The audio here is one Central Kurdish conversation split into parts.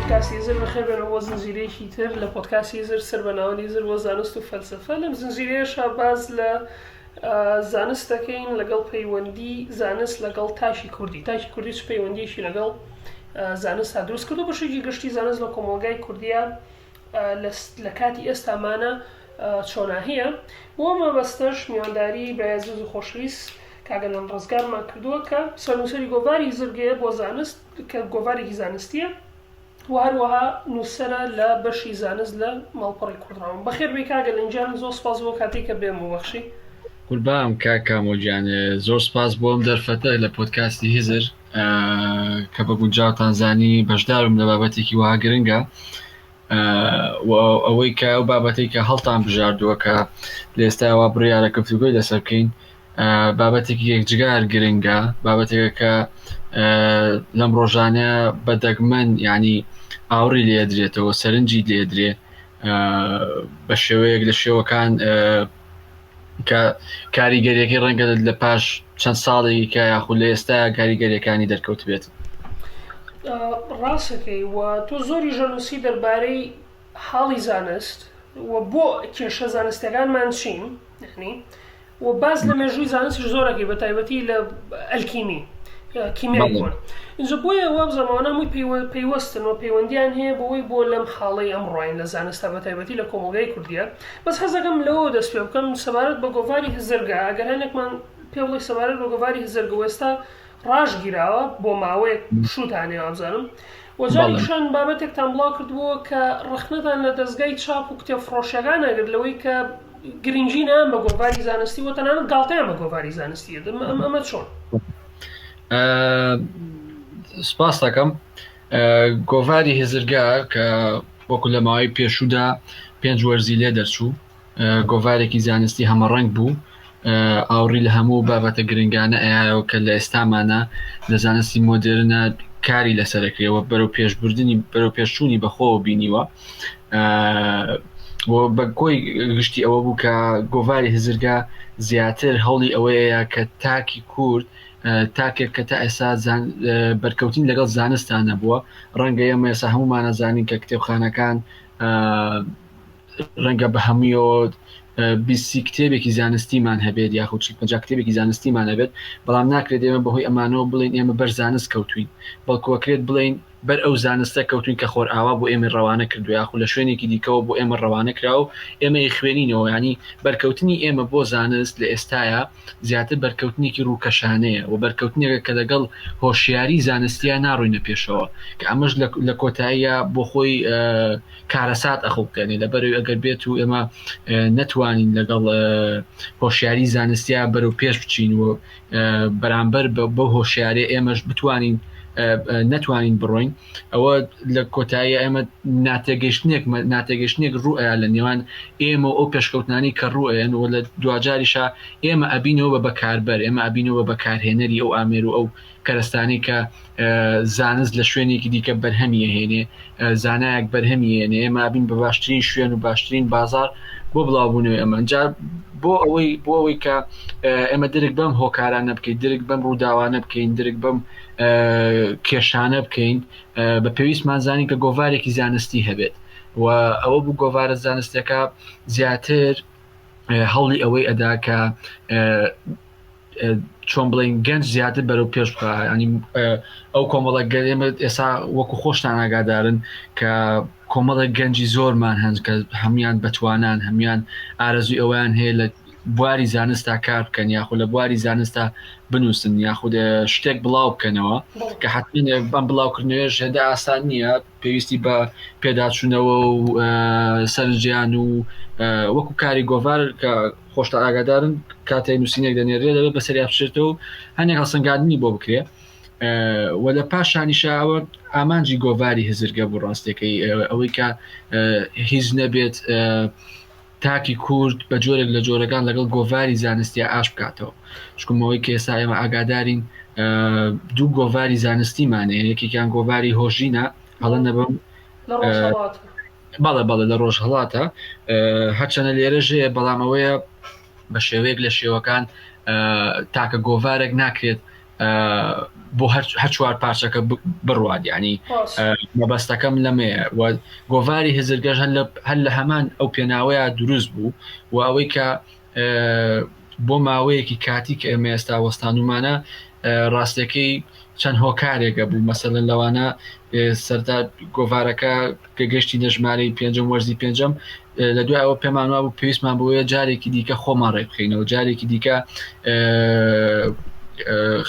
پۆدکاستی هزر بەخێر بێنەوە بۆ زنجیرەیەکی تر لە پۆدکاستی هزر سەر بە ناوەندی هزر بۆ زانست و فەلسەفە لەم زنجیرەیەشا باس لە زانست دەکەین لەگەڵ پەیوەندی زانست لەگەڵ تاکی کوردی تاکی کوردی چ پەیوەندیەکی لەگەڵ زانستا دروست کردو بەشێکی گشتی زانست لە کۆمەڵگای کوردیە لە کاتی ئێستامانە چۆناهیە بۆ مەبەستەش میوانداری برای ئەزیز و خۆشەویست کاک ئەلەند ڕزگارمان کردووە کە سەرنووسەری گۆڤاری زرگەیە بۆ زانست کە گۆڤارێکی زانستیە و هەروەها نووسەرە لە بەشی زانست لە ماڵپەڕی کوردڕاوم. بەخێر بێی کاک ئەلەند گیان زۆر سپاس بۆ کاتەی کە بێم ببەخشی. قوربان کاک کامۆ گیان زۆر سپاس بۆ ئەم دەرفەتە لە پۆدکاستی هزر کە بە گونجاوتان زانی بەشدارم لە بابەتێکی وەها گرنگە و ئەوەی کە ئەو بابەتێک کە هەڵتان بژاردووە کە لە ئێستاوە بڕیارە گفتوگۆی لەسەر بکەین بابەتێکی یەکجگار گرنگە بابەتێکە کە لەم ڕۆژانە بە دەگمەن ینی ئاوڕی لێدرێتەوە سەرنجی لێدرێ بە شێوەیەک لە شێوەکان کە کاریگەریەکەی ڕەنگە لە پاش چەند ساڵێکی کە یاخود لە ئێستا کاریگەریەکانی دەرکەوت بێت. ڕاستەکەی و تۆ زۆری ژەنووسی دەربارەی حاڵی زانست و بۆ کێشە زانستەکانمان چین یعنی و باس لە مێژووی زانستیش زۆر ئەکەی بە تایبەتی لە ئەلکیمی کیمیای کۆن ئینجا بۆیە وابزانم ئەوانە هەمووی پەیوەستن و پەیوەندیان هەیە بەوەی بۆ لەم حاڵەی ئەمڕۆین لە زانستا بە تایبەتی لە کۆمەڵگای کوردیە بەس حەزەکەم لەوەوە دەست پێ بکەم سەبارەت بە گۆڤاری هزرگە ئەگەر هەنێکمان پێ بڵێ سەبارەت بە گۆڤاری هزرگە و ئێستا ڕاشگیراوە بۆ ماوەیەک پشووتان هەیە وابزانم و جارێکیشان بابەتێکتان بڵاو کردبووە کە ڕەخنەتان لە دەزگای چاپ و کتێب فڕۆشیەکان ئەگرت لەوەی کە گرنگی نایەن بە گۆڤاری زانستی و تەنانەت گاڵتەیان بە گۆڤاری زانستی ئەم ئەمە چۆن؟ سپاس دەکەم گۆڤاری هزرگە کە وەکو لە ماوەی پێشوودا پێنج وەرزی لێ دەرچوو گۆڤارێکی زانستی هەمەڕەنگ بوو ئاوڕی لە هەموو بابەتە گرنگانە ئەیایەوە کە لە ئێستامانە لە زانستی مۆدێرنە کاری لەسەرەکرێەوە بەرەو پێشبردنی بەرەو پێشچوونی بەخۆوە بینیوە بە کۆی گشتی ئەوە بوو کە گۆڤاری هزرگە زیاتر هەوڵی ئەوەیە کە تاکی کورد تاکێک کە تا ئێستا بەرکەوتین لەگەڵ زانستان نەبووە ڕەنگە ئێمە ئێستا هەمومانە زانین کە کتێبخانەکان ڕەنگە بە هەموویەوە بیسی کتێبێکی زانستیمان هەبێت یاخود چل پەنجا کتێبێکی زانستیمان هەبێت بەڵام ناکرێت ئێمە بەهۆی ئەمانەوە بڵێین ئێمە بەر زانست کەوتوین بەڵکو ئەکرێت بڵێین بەر ئەو زانستە کەوتوین کە خۆرئاوا بۆ ئێمەی ڕەوانە کردووە یاخود لە شوێنێکی دیکەوە بۆ ئێمە ڕەوانە کرا و ئێمە ئەیخوێنینەوە یانی بەرکەوتنی ئێمە بۆ زانست لە ئێستایا زیاتر بەرکەوتنێکی ڕووکەشانەیە و بەرکەوتنێکە کە لەگەڵ هۆشیاری زانستیا ناڕۆینە پێشەوە کە ئەمەش لە کۆتاییا بۆ خۆی کارەسات ئەخوڵقێنێ لەبەرئەوەی ئەگەر بێت و ئێمە نەتوانین لەگەڵ هۆشیاری زانستیا بەرەو پێش بچین و بەرامبەر بەو هۆشیارێ ئێمەش بتوانین نەتوانین بڕۆین ئەوە لە کۆتایی ئێمە ناتێگەیشتنێک ناتێگەیشتنێک ڕوئەیا لە نێوان ئێمە و ئەو پێشکەوتنانی کە ڕوئەیەن و لە دواجاریشا ئێمە ئەبینەوە بە بەکاربەر ئێمە ئەبینەوە بە بەکارهێنەری ئەو ئامێر و ئەو کەرەستانەی کە زانست لە شوێنێکی دیکە بەرهەمی ئەهێنێ زانایەک بەرهەمی ئێنێ ئێمە ئەبین بە باشترین شوێن و باشترین بازار بۆ بڵاوبوونەوەی ئەمە جا بۆ ئەوەی بۆ ئەوەی کە ئێمە درک بەم هۆکارانە بکەین درک بەم ڕووداوانە بکەین درک بەم کێشانە بکەین بە پێویستمان زانین کە گۆڤارێکی زانستی هەبێت و ئەوە بوو گۆڤارە زانستەکە زیاتر هەوڵی ئەوەی ئەدا کە چۆن بڵین گەنج زیاتر بەرەو پێش بخە ینی ئەو کۆمەڵە گەلێمە ئێسا وەکو خۆشتان ئاگادارن کە کۆمەڵە گەنجی زۆرمان هەن کە هەموان بەتوانان هەموان ئارەزوی ئەویان هەیە لە بواری زانستا کار بکەن یاخود لە بواری زانستا بنووسن یاخود شتێک بڵاو بکەنەوە کە حتممە بەم بڵاوکردنەوەش هێندە ئاسان نییە پێویستی بە پێداچوونەوە و سەرنجیان و وەکو کاری گۆڤار کە خۆشتان ئاگادارن کاتێک نووسینێک دەنێرێ دەبێت بەسەریا بچێتەوە و هەندێک هەڵسەنگاندنی بۆ بکرێ و لە پاشانیشاوە ئامانجی گۆڤاری هزرگە بوو ڕاستەکەی ئەوەی کە هیچ نەبێت تاکی کورد بە جۆرێک لە جۆرەکان لەگەڵ گۆڤاری زانستیا ئاش بکاتەوە چکمەوەی کە ئێستا ئێمە ئاگادارین دوو گۆڤاری زانستیمان هەیە یەکێکیان گۆڤاری هۆژینە هەڵە نەبم بەڵێ بەڵێ لە ڕۆژهەڵاتە هەرچەنە لێرە ژەیە بەڵام ئەوەیە بە شێوەیەک لە شێوەکان تاکە گۆڤارێک ناکرێت. بۆ هەر چوار پارچەکە بڕوات یعنی مەبەستەکەم لەمەیە و گۆڤاری هزرگەش هەر لە هەمان ئەو پێناوەیە دروست بوو و ئەوەی کە بۆ ماوەیەکی کاتی کە ئێمە ئێستا وەستانومانە ڕاستەکەی چەند هۆکارێکە بوو مەسەلەن لەوانە سەرتا گۆڤارەکە کە گەشتی ژمارەی پێنجەم وەرزی پێنجەم لە دوای ئەوە پێمان وابوو پێویستمان بۆیە جارێکی دیکە خۆمان ڕێکبخەینەوە جارێکی دیکە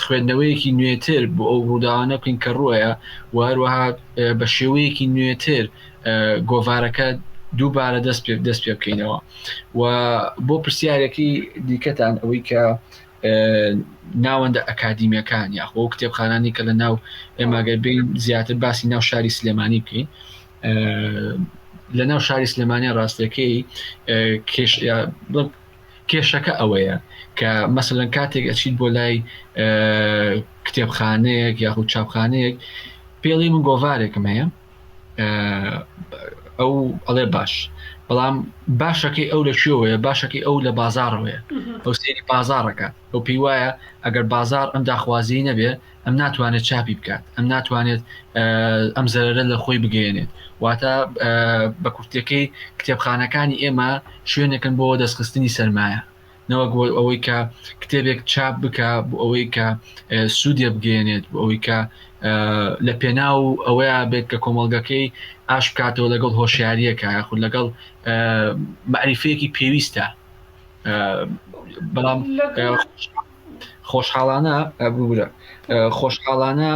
خوێندنەوەیەکی نوێتر بۆ ئەو ڕووداوانە بکەین کە ڕووەیە و هەروەها بە شێوەیەکی نوێتر گۆڤارەکە دووبارە دەست پێ دەست پێ بکەینەوە و بۆ پرسیارێکی دیکەتان ئەوەی کە ناوەندە ئەکادیمیەکان یاخۆ کتێبخانانی کە لە ناو ئێماگەر بین زیاتر باسی ناو شاری سلێمانی بکەین لە ناو شاری سلێمانی ڕاستەکەی کێش کێشەکە ئەوەیە کە مەسەلەن کاتێک ئەچیت بۆ لای کتێبخانەیەک یاخود چاپخانەیەک پێڵی من گۆڤارێکم هەیە ئەو ئەڵێ باش بەڵام باشەکەی ئەو لە کوێوەیە باشەکەی ئەو لە بازارەوەیە ئەو سێری بازارەکە ئەو پێی وایە ئەگەر بازار ئەم داخوازی نەبێ ئەم ناتوانێت چاپی بکات ئەم ناتوانێت ئەم زەرەرە لە خۆی بگەێنێت واتە بە کورتەکەی کتێبخانەکانی ئێمە شوێنێکن بۆ دەستخستنی سەرمایە نەوەک بۆ ئەوەی کە کتێبێک چاپ بکە بۆ ئەوەی کە سوودێ بگەێنێت بۆ ئەوەی کە لە پێناو ئەوەیە بێت کە کۆمەڵگەکەی ئاش بکاتەوە لەگەڵ هۆشیاریەکە یاخود لەگەڵ معریفەیەکی پێویستە بەڵام خۆشحاڵانە ببورە خۆشحاڵانە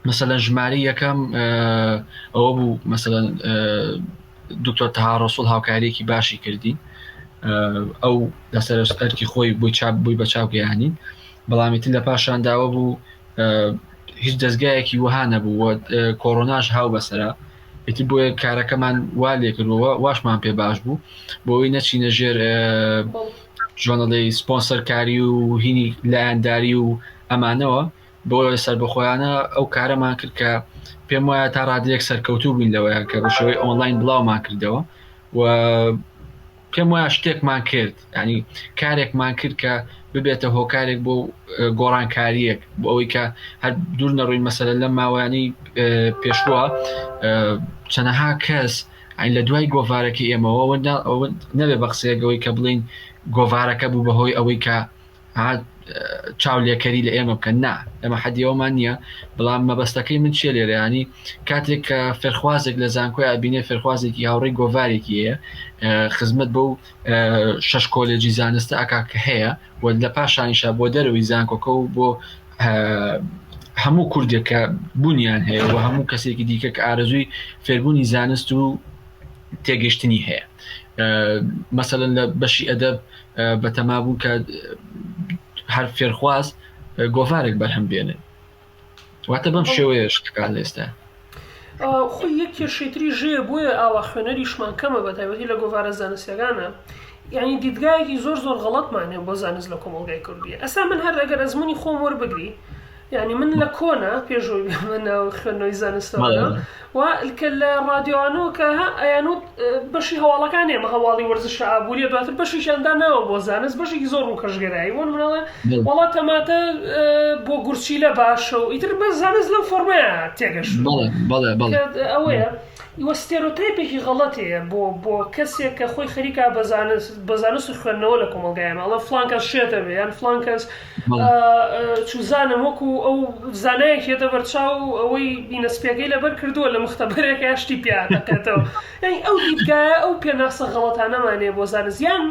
مەسەلەن ژمارەی یەکەم ئەوە بوو مەسەلەن دکتۆر تەها ڕەسوڵ هاوکاریەکی باشی کردین ئەو لەسەر ئەرکی خۆی بۆی چاپ بووی بە چاپ گەیانین بەڵامی تر لە پاشان داوە بوو هیچ دەستگایەکی وەها نەبوو و کۆرۆناش هاو بەسرە ئیتر بۆیە کارەکەمان وا لێکردەوە واشمان پێ باش بوو بۆی نەچینە ژێر ژۆنەڵی سپۆنسەرکاری و هینی لایەنداری و ئەمانەوە بۆیە سەربەخۆیانە ئەو کارەمان کرد کە پێم وایە تا ڕادەیەک سەرکەوتوو بووین لەوەیە کە بە شێوەی ئۆنلاین بڵاومان کردەوە و پێم وایە شتێکمان کرد ینی کارێکمان کرد کە ببێتە هۆکارێک بۆ گۆڕانکاریەک بۆ ئەوەی کە هەر دوور نەڕووین مەسەلە لەم ماوەیانی پێشووە چەنەها کەس ئەین لە دوای گۆڤارەکەی ئێمەوە نەبێ بە قسەیەکەوەی کە بڵین گۆڤارەکە بوو بەهۆی ئەوەی کە ها چاولێکەری لە ئێمە بکەن نا ئێمە حەدی ئەومان نییە بەڵام مەبەستەکەی من چیە لێرە ینی کاتێک کە فێرخوازێک لە زانکۆی ئەبینێ فێرخوازێکی هاوڕێی گۆڤارێکی هەیە خزمەت بەو شەش کۆلێجی زانستە ئەکا کە هەیە و لە پاشانیشا بۆ دەرەوەی زانکۆکە و بۆ هەموو کوردێک کە بوونیان هەیە و هەموو کەسێکی دیکە کە ئارەزووی فێربوونی زانست و تێگەشتنی هەیە مەسەلەن لە بەشی ئەدەب بەتەما بوون کە هەر فێرخواز گۆڤارێک بەرهەم بێنێت واتە بەم شێوەیە شتەکان لە ئێستا خۆی یەک کێشەی تری ژەیە بۆیە ئاوا خوێنەریشمان کەمە بە تایبەتی لە گۆڤارە زانستیەکانە یعنی دیدگایەکی زۆر زۆر غەڵەتمان هەیە بۆ زانست لە کۆمەڵگای کوردی ئەسا من هەر ئەگەر ئەزمموی خۆم وەربگری یانی من لە کۆنا پێش ئەوەی بێمە ناو خوێندنەوەی زانستەوانە و کە لە ڕادیۆوانەوە کە ها ئەیانوت بەشی هەواڵەکان ئێمە هەواڵی وەرزشە ئابووریە دواتر بەشێکیان داناوە بۆ زانست بەشێکی زۆر ڕووکەشگەرایی بۆ نمونە وەڵا تەماتە بۆ گورچیلە باشە و ئیتر بەس زانست لەم فۆرمەیە تێگەشت ئەوەیە وە ستێرۆتایپێکی غەڵەت هەیە بۆ بۆ کەسێک کە خۆی خەریکە بە زانست بە زانست و خوێندنەوە لە کۆمەڵگای ئێمە ئەڵێ فڵان کەس شێتە بێ یان فڵان کەس چوزانم وەکو ئەو زانایەک یەتە بەرچاو ئەوەی بینە سپیەکەی لەبەر کردووە لە مختەبەرێک یا شتی پیا دەقێتەوە یعنی ئەو دیدگایە ئەو پێناسە غەڵەتانەمان هەیە بۆ زانست یان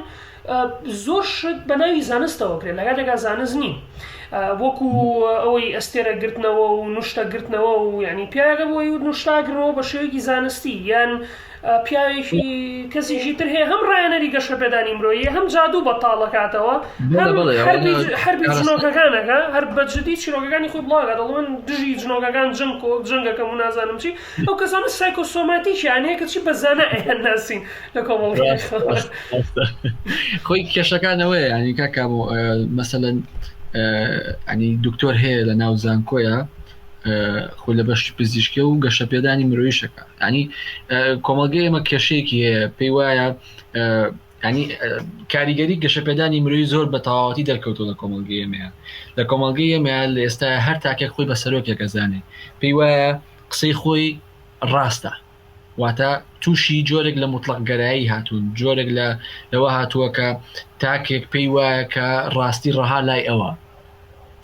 زۆر شت بە ناوی زانستەوە کرێت لە کاتێکا زانست نین وەکو ئەوەی ئەستێرە گرتنەوە و نوشتە گرتنەوە و ینی پیاگە بۆی و نوشتاگرنەوە بە شێوەیەکی زانستی یان پیاوێکی کەسێکی تر هەیە هەم ڕایەنەری گەشەپێدانی مرۆیی هەم جادوو بەتاڵەکاتەوە هەربی جنۆکەکانەکە هەر بە جدی چیرۆکەکانی خۆی بڵاگات دەڵێ من دژی جنۆکەکان جەنگ کۆ جەنگەکەم و نازانم چی ئەو کەسانە سایکۆسۆماتیکیان هەیە کەچی بە زانا ئەیان ناسین لە کۆمەڵگای خۆی کێشەکانەوەیە ینی کاکامۆ مەسەلەن ئەنی دکتۆر هەیە لە ناو زانکۆیە خۆی لە بەشی پزیشکی و گەشەپێدانی مرۆیشەکە ینی کۆمەڵگەی ئێمە کێشەیەکی هەیە پێی وایە ینی کاریگەری گەشەپێدانی مرۆی زۆر بە تەواوەتی دەرکەوتووە لە کۆمەڵگەی ئێمەیە لە کۆمەڵگەی ئێمە لە ئێستا هەر تاکێک خۆی بە سەرۆکێک ئەزانێ پێی وایە قسەی خۆی ڕاستە واتە تووشی جۆرێک لە مطلق گەرایی هاتوون جۆرێک لە لەوە هاتووە کە تاکێک پێی وایە کە ڕاستی ڕەها لای ئەوە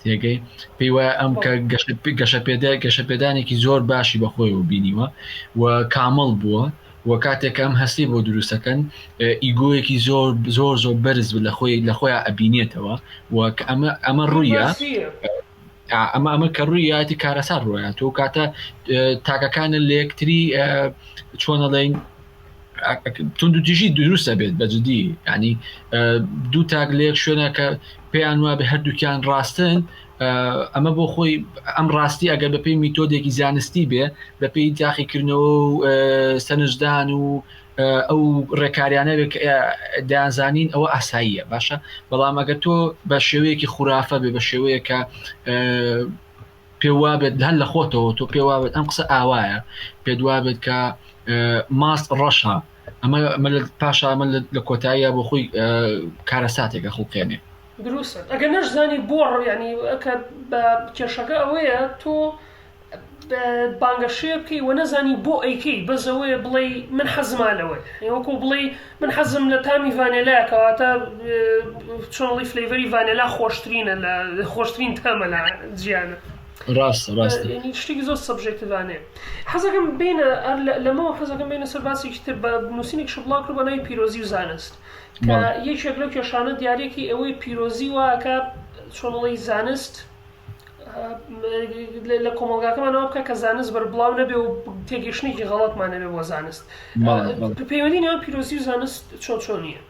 تێگەی پێی وایە ئەم کە گەشەپێدە گەشەپێدانێکی زۆر باشی بەخۆیەوە بینیوە و کامڵ بووە و کاتێک ئەم هەستی بۆ دروستەکەن ئیگۆیەکی زۆر زۆر زۆر بەرز لە خۆی لە خۆیان ئەبینێتەوە و ئەمە ئەمە ڕوویە ئەمە ئەمە کە ڕوویاتی کارەسات ڕۆیان تۆ کاتە تاکەکانە لە یەکتری چۆنەڵێن توندوتیژی دروستە بێت بە جدی ینی دوو تاک لە یەک شوێنە کە پێیان وابێ هەردووکیان ڕاستن ئەمە بۆ خۆی ئەم ڕاستی ئەگەر بەپێی میتۆدێکی زانستی بێ بەپێی تاقیکردنەوە و سەرنجدان و ئەو ڕێکاریانە دەیانزانین ئەوە ئاساییە باشە بەڵام ئەگەر تۆ بە شێوەیەکی خورافە بێ بە شێوەیە کە پێ وابێت هەر لە خۆتەوە تۆ پێ وابێت ئەم قسە ئاوایە پێت وابێت کە ماست ڕەشە ئەمە پاشا ئەمە لە کۆتاییە بۆ خۆی کارەساتێکە خوڵقێنێ. دروستە ئەگەر نەشزانی بۆ ینی کە بە کێشەکە ئەوەیە تۆ بانگەشەیە بکەی و نەزانی بۆ ئەیکەی بەس ئەوەیە بڵێی من حەزما لەوەیە وەکو بڵێی من حەزم لە تامی ڤانێلا کەواتە چۆنڵی flavor ی ڤانێلا خۆشترینە لە خۆشترین تامە لە جیانە ڕاستە ڕاستە شتێکی زۆر subjective انەیە حەزەکەم بینە لەمەوە حەزەکەم بینە سەر باسێکی تر بە نووسینێک شبڵاو کرد بە ناوی پیرۆزی و زانست کە یەکێک لەو کێشانە دیارێکی ئەوەی پیرۆزی واکە چۆنڵی زانست لە کۆمەڵگاکەمانەوە بکە کە زانست بەربڵاو نەبێ و تێگەشتنێکی غەڵەتمان نەبێ بۆ زانست پەیوەندی نێوان پیرۆزی و زانست چۆن چۆنیە؟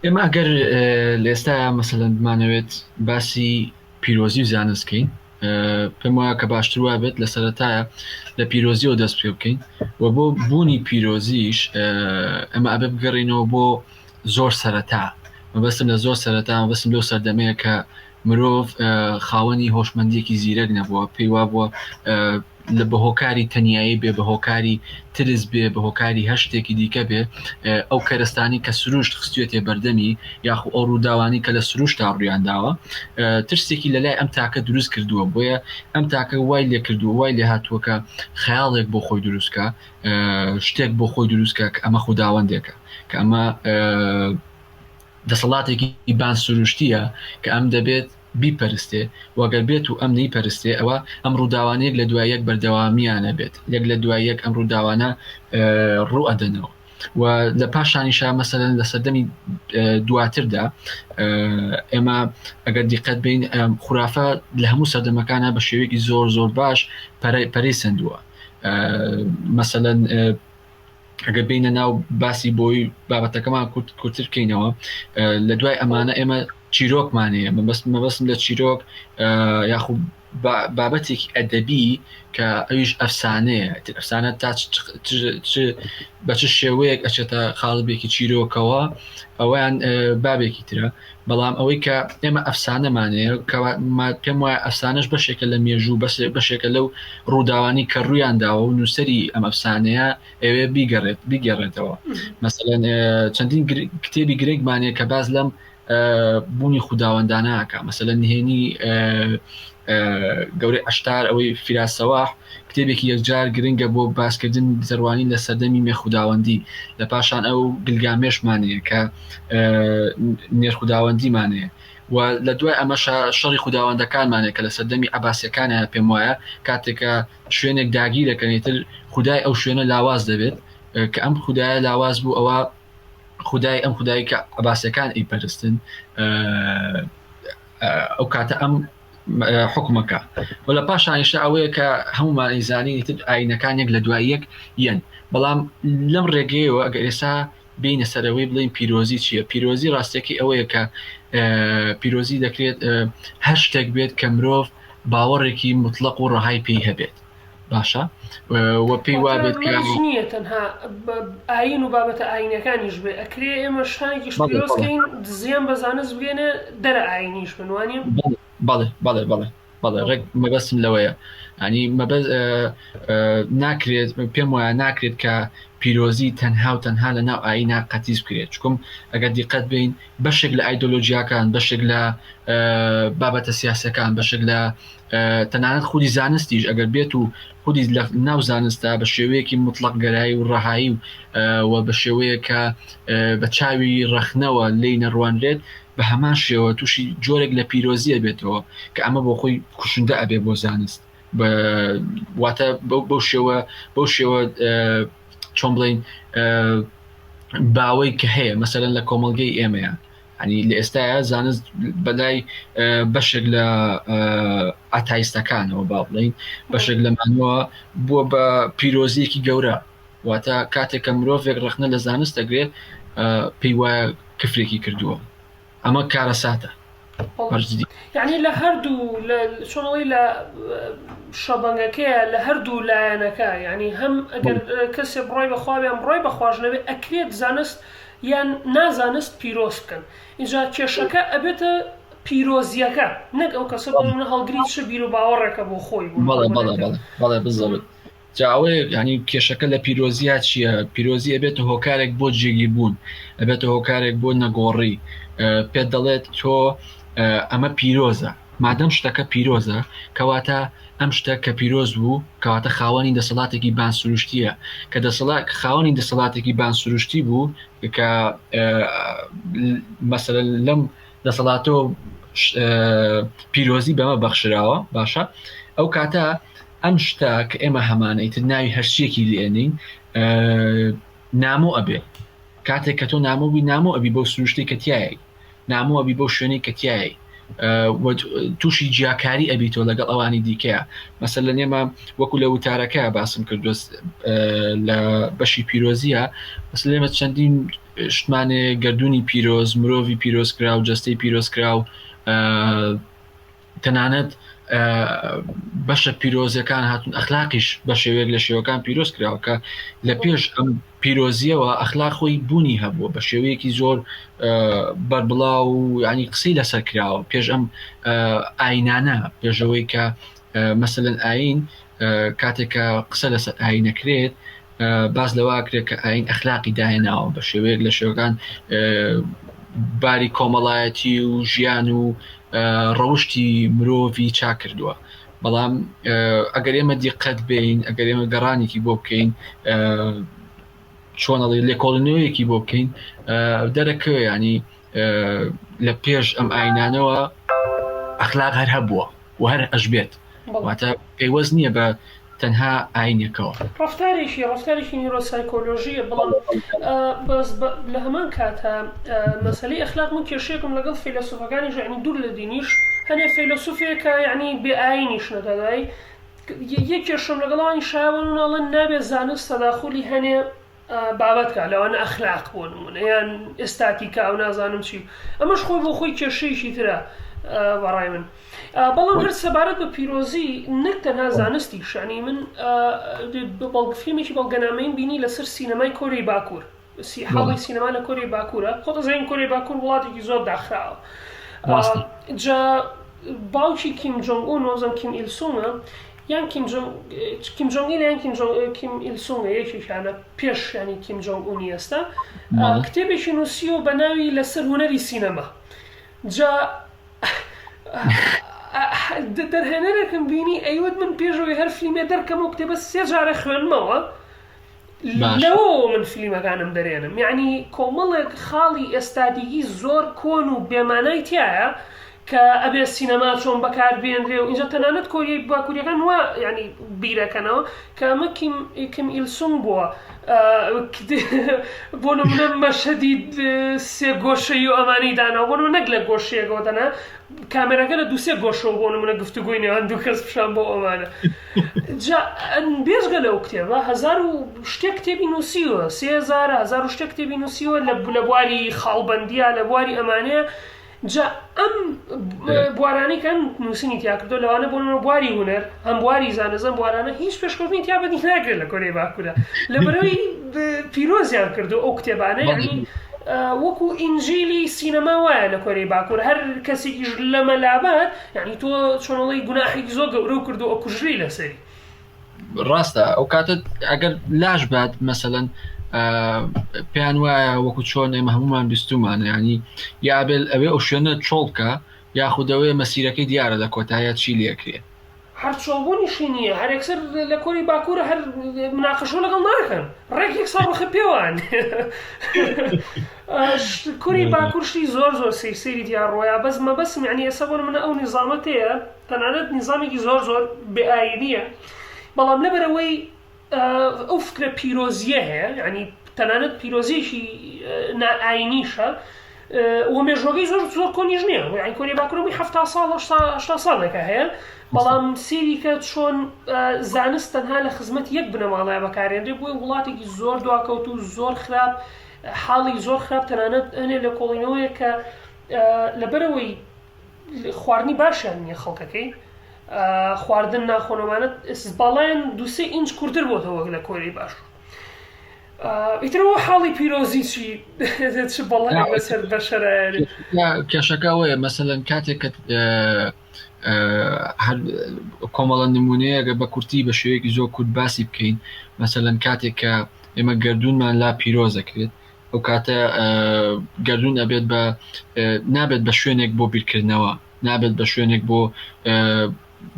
ئێمە ئەگەر لە ئێستا مەسەلەن بمانەوێت باسی پیرۆزی و زانست کەین پێم وایە کە باشتر وابێت لە سەرەتایە لە پیرۆزیەوە دەست پێ بکەین و بۆ بوونی پیرۆزیش ئەمە ئەبێ بگەڕینەوە بۆ زۆر سەرەتا مەبەستم لە زۆر سەرەتا مەبەستم لەو سەردەمەیە کە مرۆڤ خاوەنی هۆشمەندیەکی زیرەک نەبووە پێی وابووە لە بە هۆکاری تەنیایی بێ بە هۆکاری ترس بێ بە هۆکاری هەر شتێکی دیکە بێ ئەو کەرەستانی کە سروشت خستوێتێ بەردەمی یاخو ئەو ڕووداوانی کە لە سروشتا ڕوویان داوە ترسێکی لە لای ئەم تاکە دروست کردووە بۆیە ئەم تاکە وای لێ کردووە وای لێ هاتووە کە خەیاڵێک بۆ خۆی دروستکە شتێک بۆ خۆی دروستکە کە ئەمە خوداوەندێکە کە ئەمە دەسەڵاتێکی بان سروشتیە کە ئەم دەبێت بیپەرستێ و گەر بێت و ئەم نەیپەرستێ ئەوە ئەم ڕووداوانە یەک لە دوای یەک بەردەوامیانە بێت یەک لە دوای یەک ئەم ڕووداوانە ڕوو ئەدەنەوە و لە پاشانیشا مەسەلەن لە سەردەمی دواتردا ئێمە ئەگەر دیقەت بین خورافە لە هەموو سەردەمەکانە بە شێوەیەکی زۆر زۆر باش پەرەی سندووە مەسەلەن ئەگەر بینە ناو باسی بۆی بابەتەکەمان کورت کورتتر بکەینەوە لە دوای ئەمانە ئێمە چیرۆکمان هەیە مەبەست مەبەستم لە چیرۆک یاخو بابەتێکی ئەدەبی کە ئەویش ئەفسانەیە ئەفسانە تا بە چ شێوەیەک ئەچێتە قاڵبێکی چیرۆکەوە ئەویان بابێکی ترە بەڵام ئەوەی کە ئێمە ئەفسانەمان هەیە پێم وایە ئەفسانەش بەشێکە لە مێژوو بەشێکە لەو ڕووداوانی کە ڕوویان داوە و نووسەری ئەم ئەفسانەیە ئەوێ بیگەڕێت بیگەڕێتەوە مەسەلەن چەندین کتێبی گرنگمان هەیە کە باس لەم بوونی خوداوەندانە ئەکا مەسەلەن نهێنی گەورەی عەشتار ئەوەی فیراس سەواح کتێبێکی یەکجار گرنگە بۆ باسکردن زەروانی لە سەردەمی مێخوداوەندی لە پاشان ئەو گلگامێشمان هەیە کە نێرخوداوەندیمان هەیە و لە دوای ئەمەشا شەڕی خوداوەندەکانمان هەیە کە لە سەردەمی عەباسیەکانە پێم وایە کاتێکە شوێنێک داگیرەکەن ئیتر خودای ئەو شوێنە لاواز دەبێت کە ئەم خودایە لاواز بوو ئەوە خودای ئەم خودای کە عەباسیەکان ئەیپەرستن ئەو کاتە ئەم حکومەکە و لە پاشانیشە ئەوەیە کە هەمومان ئەیزانین ئیتر ئاینەکان یەک لە دوای یەک یەن بەڵام لەم ڕێگەیەوە ئەگەر ئێستا بینە سەرەوەی بڵین پیرۆزی چییە پیرۆزی ڕاستەکەی ئەوەیە کە پیرۆزی دەکرێت هەر شتێک بێت کە مرۆڤ باوەڕێکی مطلق و ڕەهای پێی هەبێت باشە و پێی وابێت کە نییە تەنها ئاین و بابەتە ئاینەکانیش بێ ئەکرێ ئێمە شتانێکیش پیرۆز کەین زیان بە زانست بگەینە دەرە ئاینیش بن وانە بەڵێ بەڵێ بەڵێ. بەڵێ ڕێک مەبەستم لەوەیە ینی مەبەست ناکرێت پێم وایە ناکرێت کە پیرۆزی تەنها و تەنها لە ناو ئایینا قەتیس بکرێت چکم ئەگەر دیقەت بین بەشێک لە ئایدۆلۆژیاکان بەشێک لە بابەتە سیاسەکان بەشێک لە تەنانەت خودی زانستیش ئەگەر بێت و خودی لە ناو زانستا بە شێوەیەکی مطلق گەرایی و ڕەهایی و و بە شێوەیە کە بە چاوی ڕەخنەوە لێی نەڕوانرێت بە هەمان شێوە تووشی جۆرێک لە پیرۆزیە بێتەوە کە ئەمە بۆ خۆی کوشندە ئەبێ بۆ زانست واتە بەو شێوە بەو شێوە چۆن بڵین باوەی کە هەیە مەسەلەن لە کۆمەڵگەی ئێمەیە ینی لە ئێستاە زانست بەلای بەشێک لە ئاتایستەکانەوە با بڵین بەشێک لەمانەوە بووە بە پیرۆزیەکی گەورە واتە کاتێک کە مرۆڤێک ڕەخنە لە زانست دەگرێت پێی وایە کفرێکی کردووە ئەمە کارەساتە یعنی لە هەردوو چۆنەوەی لە شەبەنگەکەیە لە هەردوو لایەنەکە یعنی هەم ئەگەر کەسێ بڕای بەخواویان بڕای بەخواش نەبێ ئەکرێت زانست یان نازانست پیرۆز بکەن اینجا کێشەکە ئەبێتە پیرۆزیەکە نەک ئەو کەسە بۆ منە هەڵگری چ بیر و باوەڕێکە بۆ خۆی بۆ بەڵێ بەڵێ بەڵێ بەڵێ بزەبت جا ئەوەیە یانی کێشەکە لە پیرۆزیا چییە؟ پیرۆزی ئەبێتە هۆکارێک بۆ جێگیربوون، ئەبێتە هۆکارێک بۆ نەگۆڕی، پێت دەڵێت تۆ ئەمە پیرۆزە، مادەم شتەکە پیرۆزە کەواتە ئەم شتە کە پیرۆز بوو کەواتە خاوەنی دەسەڵاتێکی بان سروشتیە، کە دەسەڵات خاوەنی دەسەڵاتێکی بان سروشتی بوو کە مەسەلەن لەم دەسەڵاتەوە پیرۆزی بەمە بەخشراوە باشە ئەو کاتە ئەم شتە کە ئێمە هەمانە ئیتر ناوی هەرچیەکی لێنین نامۆ ئەبێ کاتێک کە تۆ نامۆ بی نامۆ ئەبی بەو سروشتی کە تایە نامۆ ئەبی بەو شوێنەی کە تایە تووشی جیاکاری ئەبی تۆ لەگەڵ ئەوانی دیکەیە مەسەر لە نێمە وەکو لە وتارەکە باسم کردوە لە بەشی پیرۆزیە مەسەلەن ئێمە چەندین شتمانێ گردردونی پیرۆز مرۆڤی پیرۆز کرا و جستەی پیرۆز کرا و تەنانەت بەشە پیرۆزەکان هاتون ئەخلاقیش بە شێوەیەک لە شێوەکان پیرۆز کراوە کە لە پێش ئەم پیرۆزیەوە ئەخلاق خۆی بوونی هەبووە بە شێوەیەکی زۆر بەربڵاو و ینی قسەی لەسەر کراوە پێش ئەم ئاینانە پێشەوەی کە مەسەن ئاین کاتێک کە قسە لەسەر ئاینەکرێت باس لەوە ئەکرێت کە ئاین ئەخلاقی داهێناوە بە شێوەیەک لە شێوەکان باری کۆمەڵایەتی و ژیان و ڕەوشی مرۆڤی چاک کردووە بەڵام ئەگەر ئێمە دیقەت بین ئەگەر ئێمە گەڕانێکی بۆ بکەین چۆنەڵی لێکۆڵینەوەیەکی بۆ بکەین دەرەکەوێ ینی لە پێش ئەم ئاینانەوە ئەخلاق هەر هەبووە و هەر ئەشبێت واتە پەیوەست نییە بە تەنها ئاینێکەوە. ڕەفتارێکی ڕەفتارێکی نیورۆسایکۆلۆژییە بەڵام بەس لە هەمان کاتا مەسەلەی ئەخلاق من کێشەیەکم لەگەڵ فەیلەسوفەکانیش یعنی دوور لە دینیش هەنێ فەیلەسوفێک کە یعنی بێ ئاینیش نەدادای یەک کێشەم لەگەڵ ئەوانی شایەوە ناڵێن نابێ زانست تەداخولی هەنێ بابەت کا لەوانە ئەخلاق بۆ نمونە یان ئێستاتیکا و نازانم چی ئەمەش خۆی بۆ خۆی کێشەیەکی ترە بەڕای من بەڵام هەر سەبارەت بە پیرۆزی نەک تەنها زانستی شانی من بەڵگفیلمێکی بەڵگەنامەیم بینی لەسەر سینەمای کۆریای باکوور حاڵی سینەما لە کۆریای باکوورە خۆ دەزانین کۆریای باکوور وڵاتێکی زۆر داخراوە جا باوکی کیم جۆنگ ئون وابزانم کیم ئیل سونگە یان کیم جۆنگ کیم جۆنگ ئیل یان کیم جۆنگ کیم ئیل سونگە یەکێکیانە پێش ینی کیم جۆنگ ئونی ئێستا کتێبێکی نووسیوە بە ناوی لەسەر هونەری سینەما جا دەرهێنەرێکم بینی ئەیوت من پێشەوەی هەر فلیمێ دەرکەمەوە کتێبە سێ جارە خوێنمەوە لەوەوە من فلیمەکانم دەرێنم یعنی کۆمەڵێک خاڵی ئێستاتیکی زۆر کۆن و بێمانای تایە کە ئەبێ سینەما چۆن بەکار بێنرێ و ئینجا تەنانەت کۆریای باکووریەکان وا یعنی بیرەکەنەوە کە ئەمە کیم کیم ئیل سونگ بووە بۆ نمونە مەشهەدی سێ گۆشەی و ئەمانەی داناوە بۆ نمونە نەک لە گۆشەیەکەوە تەنها کامێراکە لە دوو سێ گۆشەوە بۆ نمونە گفتوگۆی نێوان دوو کەس پیشان بۆ ئەمانە جا بێجگە لەو کتێبە هەزار و شتێک کتێبی نووسیوە سێ هەزار هەزار و شتێک کتێبی نووسیوە لە لە بواری خاڵبەندیە لە بواری ئەمانەیە جا ئەم بوارانەی کە ئەم نووسینی تیا کردو لەوانە بۆ نمونە بواری هونەر هەم بواری زانست ئەم بوارانە هیچ پێشکەوتنی تیا بەدی ناکرێت لە کۆریای باکوورە لەبەرەوەی پیرۆزیان کردو ئەو کتێبانە یعنی. وەکو ئینجیلی سینەما وایە لە کۆریای باکوور هەر کەسێکیش لەمە لابات یعنی تۆ چۆنڵی گوناحێکی زۆر گەورە و کردو ئەکوژری لەسەری. ڕاستە ئەو کاتە ئەگەر لاش بات مەسەلەن پێیان وایە وەکو چۆن ئێمە هەمومان بیستومانە ینی یابێل ئەوێ ئەو شوێنە چۆڵ بکە یاخود ئەوەیە مەسیرەکەی دیارە لە کۆتایە چی لێکرێ. هەر چۆڵبوونیشی نییە هەر یەکسەر لە کۆری باکوورە هەر مناقەشە لەگەڵ ناکەن ڕێک یەکسەر ڕخە پێوان کوری باکوور شتی زۆر زۆر سیر سیری تیا ڕۆیا بەس مەبەستم یعنی ئێستا بۆ منە ئەو نیزامە تێیە تەنانەت نیزامێکی زۆر زۆر بێ ئایینیە بەڵام لەبەرەوەی ئەو فکرە پیرۆزییە هەیە یعنی تەنانەت پیرۆزیەکی نائاینیشە و مێژوەکەی زۆر زۆر کۆنیش نییە یعنی کۆریای باکوور بووی 70 ساڵ 80 ساڵێکە هەیە بەڵام سیریکە چۆن زانست تەنها لە خزمەت یەک بنەماڵەیە بەکارێنرێ بۆیە وڵاتێکی زۆر دواکەوت و زۆر خراپ حاڵی زۆر خراپ تەنانەت هەنێ لە کۆڵینەوەیە کە لەبەرەوەی خواردنی باشیان نییە خەڵکەکەی خواردن ناخۆنەوانە باڵایان دوسێ ئینج کورتتر بۆتەوە وەک لە کۆریای باشوور ئیترەوە حاڵی پیرۆزی چی چ بەڵای بەسەر بەشەرایە کێشەکە ئەوەیە مەسەلەن کاتێک کە هەر کۆمەڵە نمونەیەگە بە کورتی بە شێوەیەکی زۆر کورت باسی بکەین مەسەلەن کاتێک کە ئێمە گردونمان لا پیرۆزەکرێت ئەو کاتە گردون ئەبێت بە نابێت بە شوێنێک بۆ بیرکردنەوە نابێت بە شوێنێک بۆ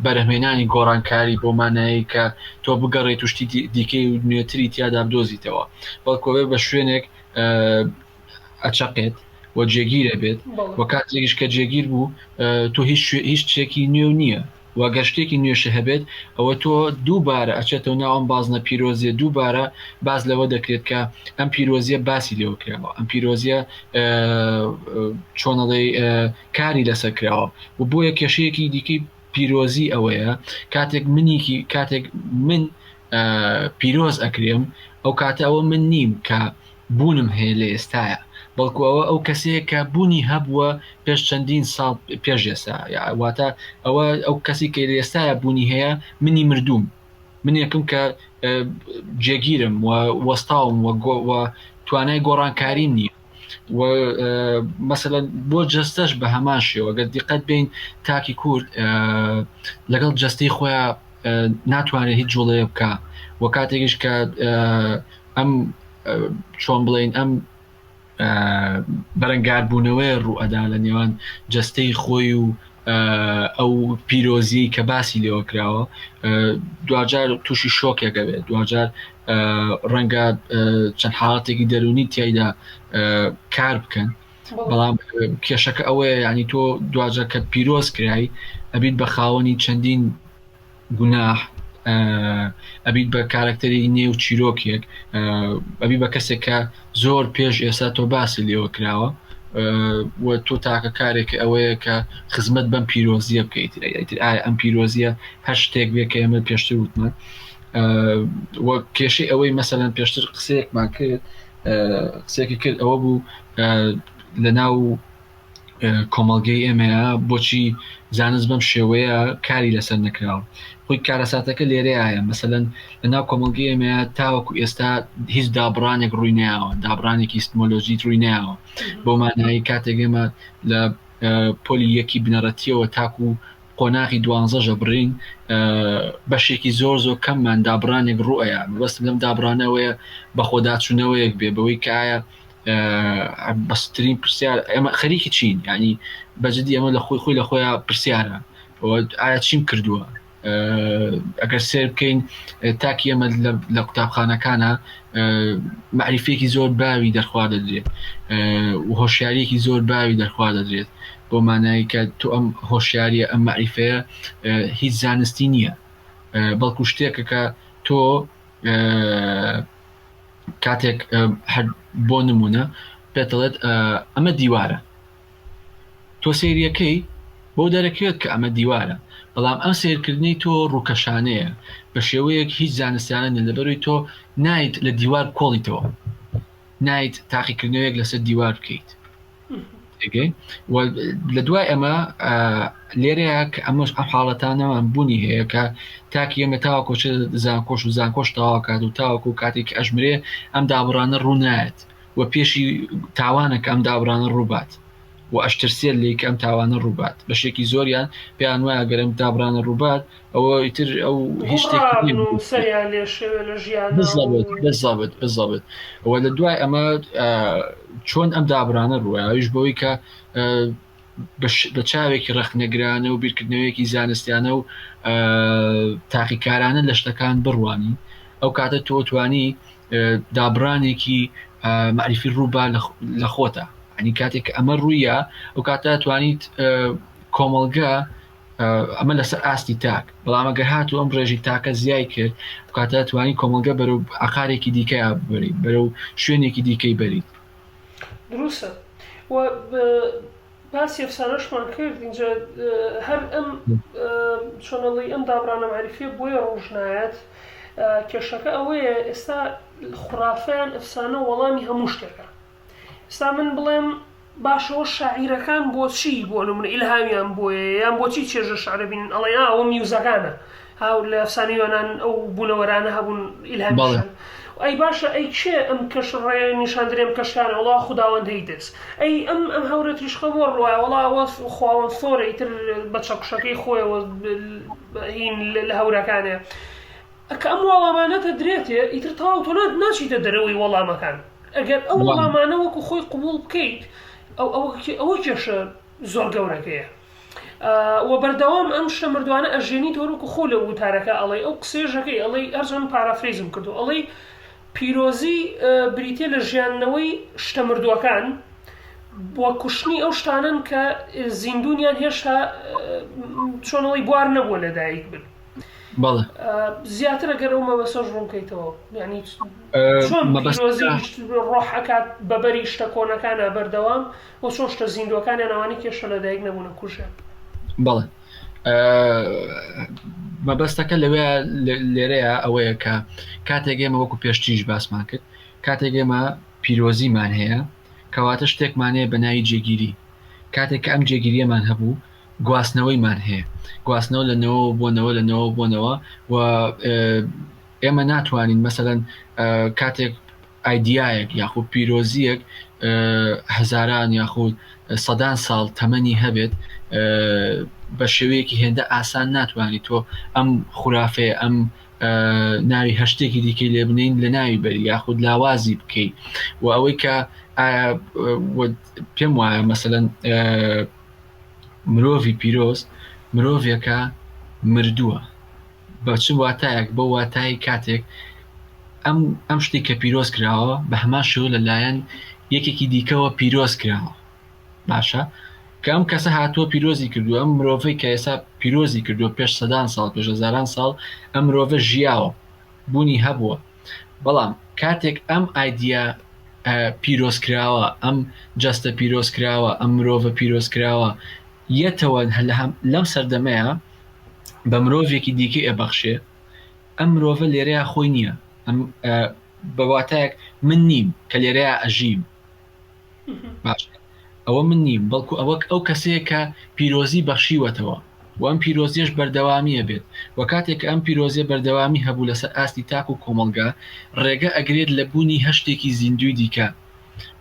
بەرهەمهێنانی گۆڕانکاری بۆ مانایی کە تۆ بگەڕێیت و شتی دیکەی و نوێتری تیادا بدۆزیتەوە بەڵکو ئەبێت بە شوێنێک ئەچەقێت و جێگیر ئەبێت و کاتێکیش کە جێگیر بوو تۆ هیچ هیچ شتێکی نوێ نییە و گەر شتێکی نوێشە هەبێت ئەوە تۆ دووبارە ئەچێتەوە ناو ئەم بازنە پیرۆزیە دووبارە باس لەوە دەکرێت کە ئەم پیرۆزیە باسی لێوە کراوە ئەم پیرۆزیە چۆنەڵی کاری لەسەر کراوە و بۆیە کێشەیەکی دیکەی پیرۆزی ئەوەیە کاتێک منیکی کاتێک من پیرۆز ئەکرێم ئەو کاتە ئەوە من نیم کە بوونم هەیە لە ئێستاە بەڵکو ئەوە ئەو کەسەیە کە بوونی هەبووە پێش چەندین ساڵ پێش ئێستا واتە ئەوە ئەو کەسی کە لە ئێستاە بوونی هەیە منی مردووم منێکم کە جێگیرم و وەستاوم و توانای گۆڕانکاریم نییە و مەسەلەن بۆ جەستەش بە هەمان شێوە گەر دیقەت بین تاکی کورد لەگەڵ جەستەی خۆیان ناتوانێت هیچ جوڵەیە بکە و کاتێکیش کە ئەم چۆن بڵین ئەم بەرەنگاربوونەوەی ڕوئەدا لە نێوان جەستەی خۆی و ئەو پیرۆزیەی کە باسی لێوە کراوە دواجار تووشی شۆکێک ئەبێت دواجار ڕەنگە چەند حاڵەتێکی دەرونی تایدا کار بکەن بەڵام کێشەکە ئەوەیە ینی تۆ دواجار کە پیرۆز کرای ئەبیت بە خاوەنی چەندین گوناح ئەبیت بە کارەکتەری نێو چیرۆکێک ئەبی بە کەسێک کە زۆر پێش ئێستا تۆ باسی لێوە کراوە و تۆ تاکە کارێک ئەوەیە کە خزمەت بەم پیرۆزیە بکەیت ئیتر ئایا ئەم پیرۆزیە هەر شتێک بێ کە ئێمە پێشتر وتمان و کێشەی ئەوەی مەسەلەن پێشتر قسەیەکمان کرد قسەیەکی کرد ئەوە بوو لە ناو کۆمەڵگەی ئێمەیە بۆچی زانست بەم شێوەیە کاری لەسەر نەکراوە خۆی کارەساتەکە لێرەیە مەسەلەن لە ناو کۆمەڵگەی ئێمەیە تاوەکو ئێستا هیچ دابڕانێک ڕووی ناوە دابڕانێکی ئیستمۆلۆژی ڕووی ناوە بۆ مانایی کاتێک ئێمە لە پۆلی یەکی بنەڕەتیەوە تاکو قۆناغی دوانزەژە بڕین بەشێکی زۆر زۆر کەممان دابڕانێک ڕوئەیە بەست لەم دابڕانەوەیە بەخۆداچوونەوەیەک بێ بەوەی کایە بەسترین پرسیار ئێمە خەریکی چین ینی بەجددی ئەمە لە خۆی خۆی لە خۆیان پرسیارە ئایا چیم کردووە ئەگەر سێر بکەین تاکی ئەمە لە قوتابخانەکانە معریفێکی زۆر باوی دەرخوا دەدرێت و هۆشیاریەکی زۆر باوی دەرخوا دەدرێت بۆ مانایی کە تۆ ئەم هۆشیاریە ئەم معریفەیە هیچ زانستی نییە بەڵکو شتێکە کە تۆ کاتێک هەر بۆ نمونە پێتڵێت ئەمە دیوارە تۆ سەیریەکەی بۆ دەرەکەوێت کە ئەمە دیوارە بەڵام ئەم سیرکردنەی تۆ ڕووکەشانەیە بە شێوەیەک هیچ زانستیانە نیە لەبەروی تۆ نایت لە دیوار کۆڵیتەوە نایت تاقیکردنەوەیەک لەسەر دیوار بکەیت و لە دوای ئەمە لێرەیە کە ئەمەش ئەم حاڵەتانەمان بوونی هەیە کە تاکی ئەمە تاوەکۆ زانکۆش و زانکۆش تەواکات و تاوەکو کاتێک ئەژمرێ ئەم دابڕانە ڕوونایەت. و پێشی تاوانە کە ئەم دابڕانە ڕووبات و ئەشترسێت لێی کە ئەم تاوانە ڕووبات بەشێکی زۆریان پێیان وایە گەر ئەم دابڕانە ڕووبات ئەوە ئیتر ئەو هیچ شتێک گومڕابن و سەریان لێ شێوێ لە ژیانا و. بالضبط بالضبط بالضبط و لە دوای ئەمە چۆن ئەم دابڕانە ڕووە ئەویش بەوەی کە بە چاوێکی ڕەخنەگرانە و بیرکردنەوەیەکی زانستیانە و تاقیکارانە لە شتەکان بڕوانی ئەو کاتە تۆ توانی دابڕانێکی مەعریفی ڕووبا لە خۆتە ئەنی کاتێک کە ئەمە ڕوویە ئەو کاتە توانیت کۆمەڵگە ئەمە لەسەر ئاستی تاک بەڵام ئەگەر هاتوو ئەم ڕێژی تاکە زیای کرد کاتە توانی کۆمەڵگە بەرەو ئاقارێکی دیکە بەری بەرەو شوێنێکی دیکەی بەریت دروستە و باسی ئەفسانەشمان کرد اینجا هەر ئەم چۆنەڵی ئەم دابڕانە مەعریفیە بۆیە ڕۆژ نایەت کێشەکە ئەوەیە ئێستا خورافەیان ئەفسانە وەڵامی هەموو شتێکە ئێستا من بڵێم باشەوە شاعیرەکان بۆچی بۆ نمونە ئیلهامیان بۆیە یان بۆچی چێژە شعرە بینن ئەڵێ ئا ئەوە میوزەکانە هاو لە ئەفسانەی یۆنان ئەو بوونەوەرانە هەبوون ئیلهامیشان ئەی باشە ئەی کێ ئەم کەش ڕێ نیشان درێم کەشتانە وەڵا خوداوەند هەیدس ئەی ئەم ئەم هەورە تریشقە بۆ ڕوایە وەڵا ئەوە خواوەند ثۆرە ئیتر بە چەکوشەکەی خۆیەوە هین لە هەورەکانێ کە ئەم وەڵامانەتە درێتێ ئیتر تەواو تۆ ناچیتە دەرەوەی وەڵامەکان ئەگەر ئەو وەڵامانە وەکو خۆی قبوڵ بکەیت ئەو ئەوە کێشە زۆر گەورەکەیە و بەردەوام ئەم شتە مردوانە ئەژێنیتەوە وەکو خۆ لە وتارەکە ئەڵێ ئەو قسەیەژەکەی ئەڵێ هەرچەند paraphrase م کردو ئەڵێ پیرۆزی بریتە لە ژیانەوەی شتە مردووەکان و کوشتنی ئەو شتانەن کە زیندونیان هێشتا چۆنەڵی بوار نەبووە لەدایک بن بەڵێ زیاتر ئەگەر ئەو مەبەسەش ڕوون کەیتەوە یعنی چۆن پیرۆزی ڕۆح ئەکات بەبەری شتە کۆنەکانە بەردەوام وە چۆن شتە زیندووەکانیان ئەوانەی کێشە لەدایک نەبوونە کوژێ. بەڵێ مەبەستەکە لەوێ لێرەیە ئەوەیە کە کاتێک ئێمە وەکو پێشتریش باسمان کرد کاتێک ئێمە پیرۆزیمان هەیە کەواتە شتێکمان هەیە بە ناوی جێگیری کاتێک کە ئەم جێگیریەمان هەبوو گواستنەوەیمان هەیە گواستنەوە لە نەوە بۆ نەوە لە نەوە بۆ نەوە و ئێمە ناتوانین مەسەلەن کاتێک ئایدیایەک یاخود پیرۆزییەک هەزاران یاخود سەدان ساڵ تەمەنی هەبێت بە شێوەیەکی هێندە ئاسان ناتوانانی تۆ ئەم خورافەیە ئەم ناوی هەر شتێکی دیکەی لێ بنین لە ناوی بەری یاخود لاوازی بکەیت و ئەوەی کە پێم وایە مەسەلەن مرۆڤی پیرۆز مرۆڤێکە مردووە بە چ واتایەک؟ بەو واتایەی کاتێک ئەم ئەم شتەی کە پیرۆز کراوە بە هەمان شێوە لە لایەن یەکێکی دیکەوە پیرۆز کراوە باشە کە ئەم کەسە هاتووە پیرۆزی کردووە ئەم مرۆڤەی کە ئێستا پیرۆزی کردووە پێش سەدان ساڵ پێش هەزاران ساڵ ئەم مرۆڤە ژیاوە بوونی هەبووە بەڵام کاتێک ئەم ئایدیا پیرۆز کراوە ئەم جەستە پیرۆز کراوە ئەم مرۆڤە پیرۆز کراوە یەتەوە لەم سەردەمەیە بە مرۆڤێکی دیکەی ئەبەخشێ ئەم مرۆڤە لێرەیا خۆی نییە ئەم بە واتایەک من نیم کە لێرەیا ئەژیم باش ئەوە من نیم بەڵکو ئەوەک ئەو کەسەیە کە پیرۆزی بەخشیوەتەوە و ئەم پیرۆزیەش بەردەوامیە بێت و کاتێک کە ئەم پیرۆزیە بەردەوامی هەبوو لەسەر ئاستی تاک و کۆمەڵگا ڕێگە ئەگرێت لە بوونی هەر شتێکی زیندووی دیکە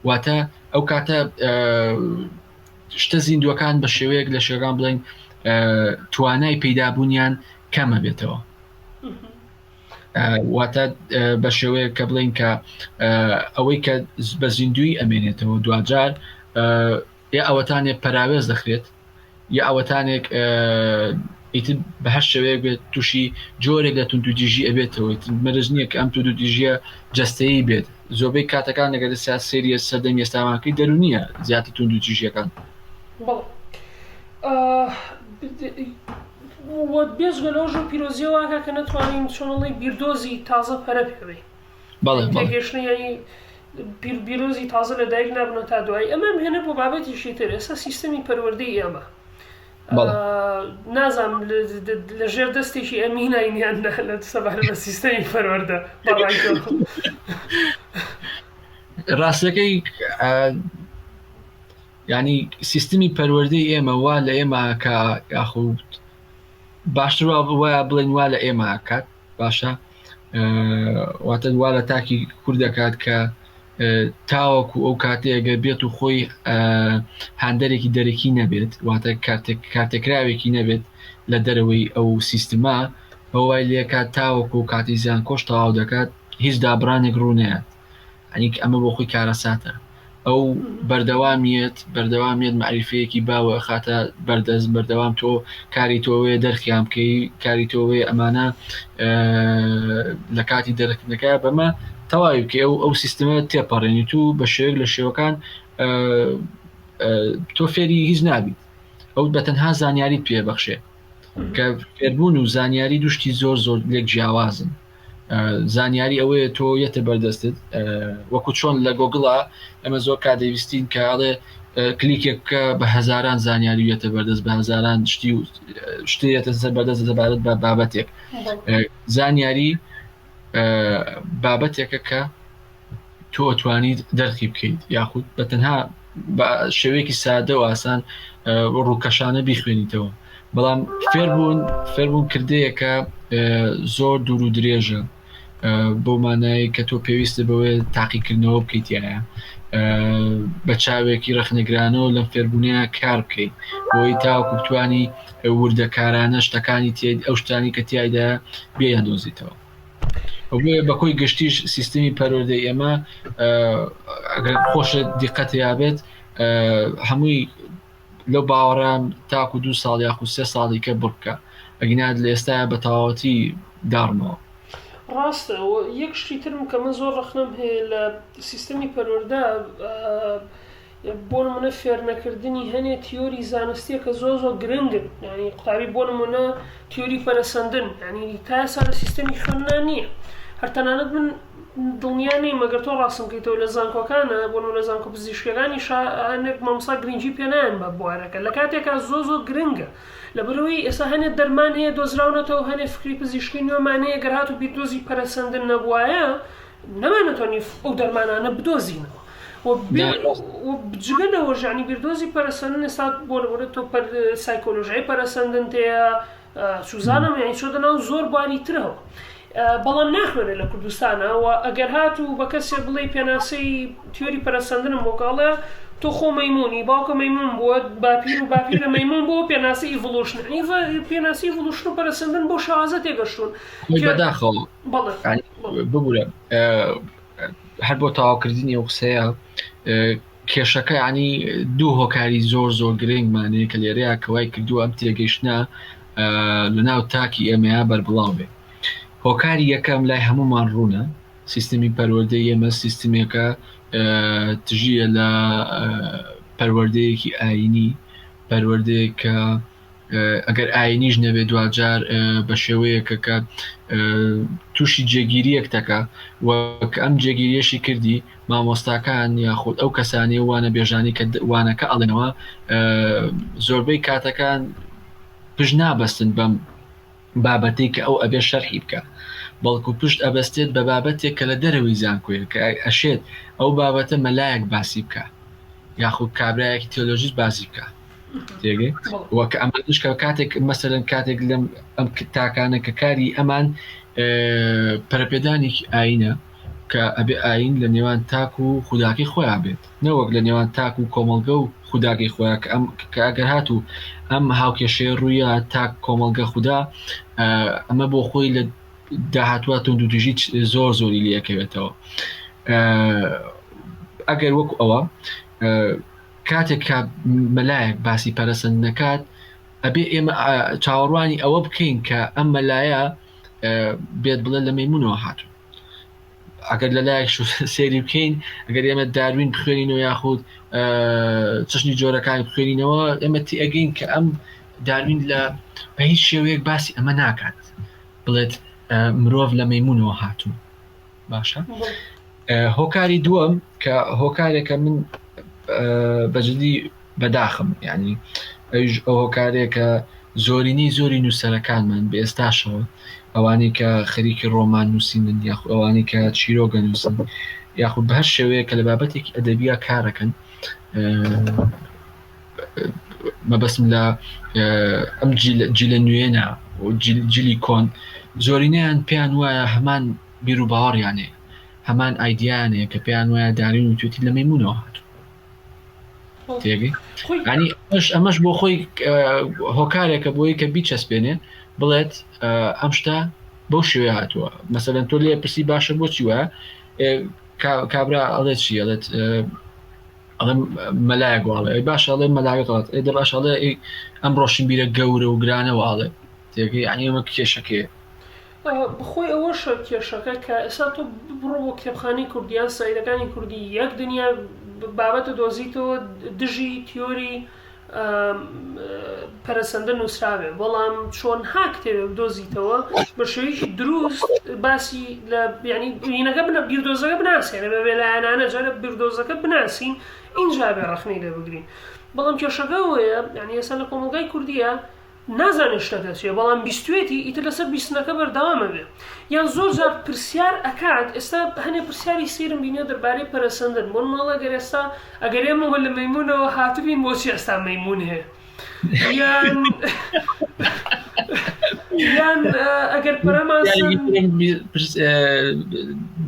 واتە ئەو کاتە شتە زیندووەکان بە شێوەیەک لە شێوەکان بڵێن توانای پەیدابوونیان کەمە بێتەوە واتە بە شێوەیەک کە بڵین کە ئەوەی کە بە زیندوی ئەمێنێتەوە دوجار یا ئەوەتانێ پەراوێز دەخرێت یا ئەوەتانێک ئیتر بە هەر شێوەیەک بێت تووشی جۆرێک لە توندوتیژی ئەبێتەوە ئیتر مەرج نییە کە ئەم توندوتیژیە جەستەیی بێت زۆربەی کاتەکان لەگەر سیا سەیری سەردەمی ئێستامان کەی دەروونیە زیاتر توندوتیژیەکان. بەڵێ وە بێجگە لەوەش ئەو پیرۆزیە واکا کە نەتوانین چۆن ئەڵێی بیردۆزی تازە پەرە پێ بەین. بەڵێ بەڵێ. تێگەیشتنی یانی بیرۆزی تازە لە دایک نابن تا دوایی ئەمەم هێنە بۆ بابەتیشی تر ئێستا سیستەمی پەروەردەی ئێمە نازانم لە ژێر دەستێکی ئەمیناین یان نا لە سەبارەت بە سیستەمی پەروەردە بەڕای تۆ ڕاستەکەی ینی سیستمی پەروەردەی ئێمە وا لە ئێمە کە یاخود باشتر وایە بڵێن وا لە ئێمە کات باشە واتە وا لە تاکی کورد دەکات کە. تاوەکو ئەو کاتەیە گەر بێت و خۆی هاندەرێکی دەرەکی نەبێت واتە کارتێک کارتێکراوێکی نەبێت لە دەرەوەی ئەو سیستمە ئەو وای لێکات تاوەکو کاتی زانکۆش تەواو دەکات هیچ دابڕانێک ڕوونەیات یانی ئەمە بۆ خۆی کارەساتە ئەو بەردەوامیت بەردەوامیت معریفەیەکی باوە ئەخاتە بەردەست بەردەوام تۆ کاری تۆوەیە دەرخیان بکەی کاری تۆوەیە ئەمانە لە کاتی دەرکردنەکە بەمە تەواوی بکەی ئەو ئەو سیستمە تێپەڕێنیت و بە شێوەیەک لە شێوەکان تۆ فێری هیچ نابیت ئەو بە تەنها زانیاریت پێبەخشێ کە فێربوون و زانیاری دوشتی زۆر زۆر لێک جیاوازن زانیاری ئەوەیە تۆ یەتە بەردەستت وەکو چۆن لە گۆگڵا ئەمە زۆر کات دەویستین کە ئەڵێ کلیکێک بکە بە هەزاران زانیاری یەتە بەردەست بە هەزاران شتی و شتی یەتە سەر بەردەست سەبارەت بە بابەتێک زانیاری بابەتێکە کە تۆ ئەتوانیت دەرخی بکەیت یاخود بە تەنها بە شێوەیەکی سادە و ئاسان ڕووکەشانە بیخوێنیتەوە بەڵام فێربوون فێربوون کردەیەکە زۆر دوور و درێژە بۆ مانایی کە تۆ پێویستە بەوەیە تاقیکردنەوە بکەیتایە بە چاوێکی ڕەخنەگرانەوە لەم فێربوونەیە کار بکەیت بۆی تاوەکو بتانی وردەکارانە شتەکانی تێ ئەو شتانی کە تایدا بیان دۆزیتەوە بۆیە بە کۆی گشتیش سیستمی پەروەردەی ئێمە ئەگەر خۆشت دیقەت یابێت هەمووی لەو باوەڕام تاکو دو ساڵ یاخود سێ ساڵی کە بڕکە ئەگینات لە ئێستا بە تەواوەتی داڕمەوە. ڕاستە و یەک شتی ترم کە من زۆر ڕەخنەم هەیە لە سیستەمی پەروەردە بۆ نمونە فێرنەکردنی هەنێ تیۆری زانستیە کە زۆر زۆر گرنگن یعنی قوتابی بۆ نمونە تیۆری پەرەسەندن یعنی تا ئێستا لە سیستەمی خوێندنا نییە هەر تەنانەت من دڵنیا نیم ئەگەر تۆ ڕاستم کەیتەوە لە زانکۆکانە بۆ نمونە زانکۆ پزیشکیەکانیش هەنێک مامۆستا گرنگی پێ نایەن بە بوارەکە لە کاتێکا زۆر زۆر گرنگە لەبەرئەوەی ئێستا هەنێ دەرمان هەیە دۆزراونەتەوە هەنێ فکری پزیشکی نوێمان هەیە گەر هاتوو بیردۆزی پەرەسەندن نەبوایە نەمانەتوانی ئەو دەرمانانە بدۆزینەوە و جگە لەوەش یانی بیردۆزی پەرەسەندن ئێستا بۆ نمونە تۆ سایکۆلۆژیای پەرەسەندن تەیە سوزانم یانی چۆتە ناو زۆر بواری ترەوە بەڵام ناخوێنێ لە کوردستانە و ئەگەر هاتوو بە کەسێ بڵێ پێناسەی تیۆری پەرەسەندنم بۆ کاڵێ تۆ خۆ مەمونی باوکە مەمون بووە باپیر و باپیرە مەمون بۆ پێناسی ئیڤڵوشن پێناسی ئیڤڵوشن و پەرەسەندن بۆ شازە تێگەشتون بەداخەوە ببورە هەر بۆ تەواوکردنی ئەو قسەیە کێشەکە ینی دوو هۆکاری زۆر زۆر گرنگمانەیە کە لێرەیە کەوای کردووە ئەم تێگەیشتە لە ناو تاکی ئێمەیە بەربڵاو بێ هۆکاری یەکەم لای هەمومان ڕوونە سیستمی پەروەردەی ئێمە سیستمێکە تژیە لە پەروەردەیەکی ئاینی پەروەردەیەک کە ئەگەر ئاینیش نەبێت دواجار بە شێوەیەکە کە تووشی جێگیریەک دەکا و کە ئەم جێگیریەشی کردی مامۆستاکان یاخود ئەو کەسانی وانە بێژانی کە وانەکە ئەڵێنەوە زۆربەی کاتەکان پشت نابەستن بەم بابەتەی کە ئەو ئەبێ شەرحی بکە بەڵکو پشت ئەبەستێت بە بابەتێک کە لە دەرەوەی زانکۆیە کە ئەشێت ئەو بابەتە مەلایەک باسی بکە یاخود کابرایەکی تیۆلۆژیست باسی بکە تێگەی وەک ئەمانش کە کاتێک مەسەرەن کاتێک لەم ئەم تاکانە کە کاری ئەمان پەرەپێدانێکی ئاینە کە ئەبێ ئاین لە نێوان تاک و خوداکەی خۆیان بێت نەوەک لە نێوان تاک و کۆمەڵگە و خوداکەی خۆیان کە ئەم کە ئەگەر هاتوو ئەم هاوکێشەیە ڕوویە تاک کۆمەڵگە خودا ئەمە بۆ خۆی لە داهاتوە توندوتیژی زۆر زۆری لەکەوێتەوە ئەگەر وەکو ئەوە کاتێک کە مەلایەک باسی پەرەسەندن دەکات ئەبێ ئێمە چاوەڕوانی ئەوە بکەین کە ئەم مەلایە بێت بڵێ لە مەیمونەوە هاتوو ئەگەر لە لایەک سێری بکەین ئەگەر ئێمە داروین بخوێنینەوە یاخود چەشنی جۆرەکانی بخوێنینەوە ئێمە تێئەگەین کە ئەم داروین لە بە هیچ شێوەیەک باسی ئەمە ناکات بڵێت مرۆڤ لە مەیمونەوە هاتوو باشە هۆکاری دووەم کە هۆکارێکە من بەجددی بەداخم ینی ئەویش ئەو هۆکارێکە زۆرینەی زۆری نووسەرەکانمان بە ئێستاشەوە ئەوانەی کە خەریکی ڕۆمان نووسینن یاخود ئەوانەی کە چیرۆگە نووسن یاخود بە هەر شێوەیە کە لە بابەتێکی ئەدەبیا کارەکەن مەبەستم لە ئەم جیلە نوێنە جیلی کۆن زۆرینەیان پێیان وایە هەمان بیر و باوەڕیان هەیە. هەمان ئایدیایان هەیە کە پێیان وایە داروین وتوێتی لە مەیمونەوە هاتوو تێگەی ینی ئەمەش ئەمەش بۆ خۆی هۆکارێکە بۆی کە بیچەسپێنێ بڵێت ئەم شتە بەو شێوێ هاتووە مەسەلەن تۆ لێ پرسی باشە بۆچی وایە کابرا ئەڵێ چی ئەڵێت ئەڵێم مەلایەک واڵێ ئەی باشە ئەڵێ مەلاگە غەڵەت ئەی دە باشە ئەڵێ ئەی ئەم ڕۆشنبیرە گەورە و گرانە واڵێ تێگەی یعنی ئەمە کێشەکەیە. بەخۆی ئەوەشە کێشەکە کە ئێستا تۆ بڕۆ بۆ کتێبخانەی کوردی یان سایتەکانی کوردی یەک دنیا بابەتە دۆزیتەوە دژی تیۆری پەرەسەندن نووسراوێ بەڵام چۆن ها کتێبێ بدۆزیتەوە بە شێوەیەکی دروست باسی لە یعنی هینەکە بنە بیردۆزەکە بناسێنە بە بێلایەنانە جارە بیردۆزەکە بناسین ئینجا بێ ڕەخنەی لێ بگرین بەڵام کێشەکە ئەوەیە یعنی ئێستا لە کۆمەڵگای کوردیە نازانێ شتەکە چیە بەڵام بیستوێتی ئیتر لەسەر بیستنەکە بەردەوام ئەبێ یان زۆر جار پرسیار ئەکات ئێستا هەنێ پرسیاری سەیرم بینیوە دەربارەی پەرەسەندن بۆ نموونە ئەگەر ئێستا ئەگەر ئێمەوە لە مەیمونەوە هاتبین بۆچی ئێستا مەیمون هەیە یان یان ئەگەر پەرەمان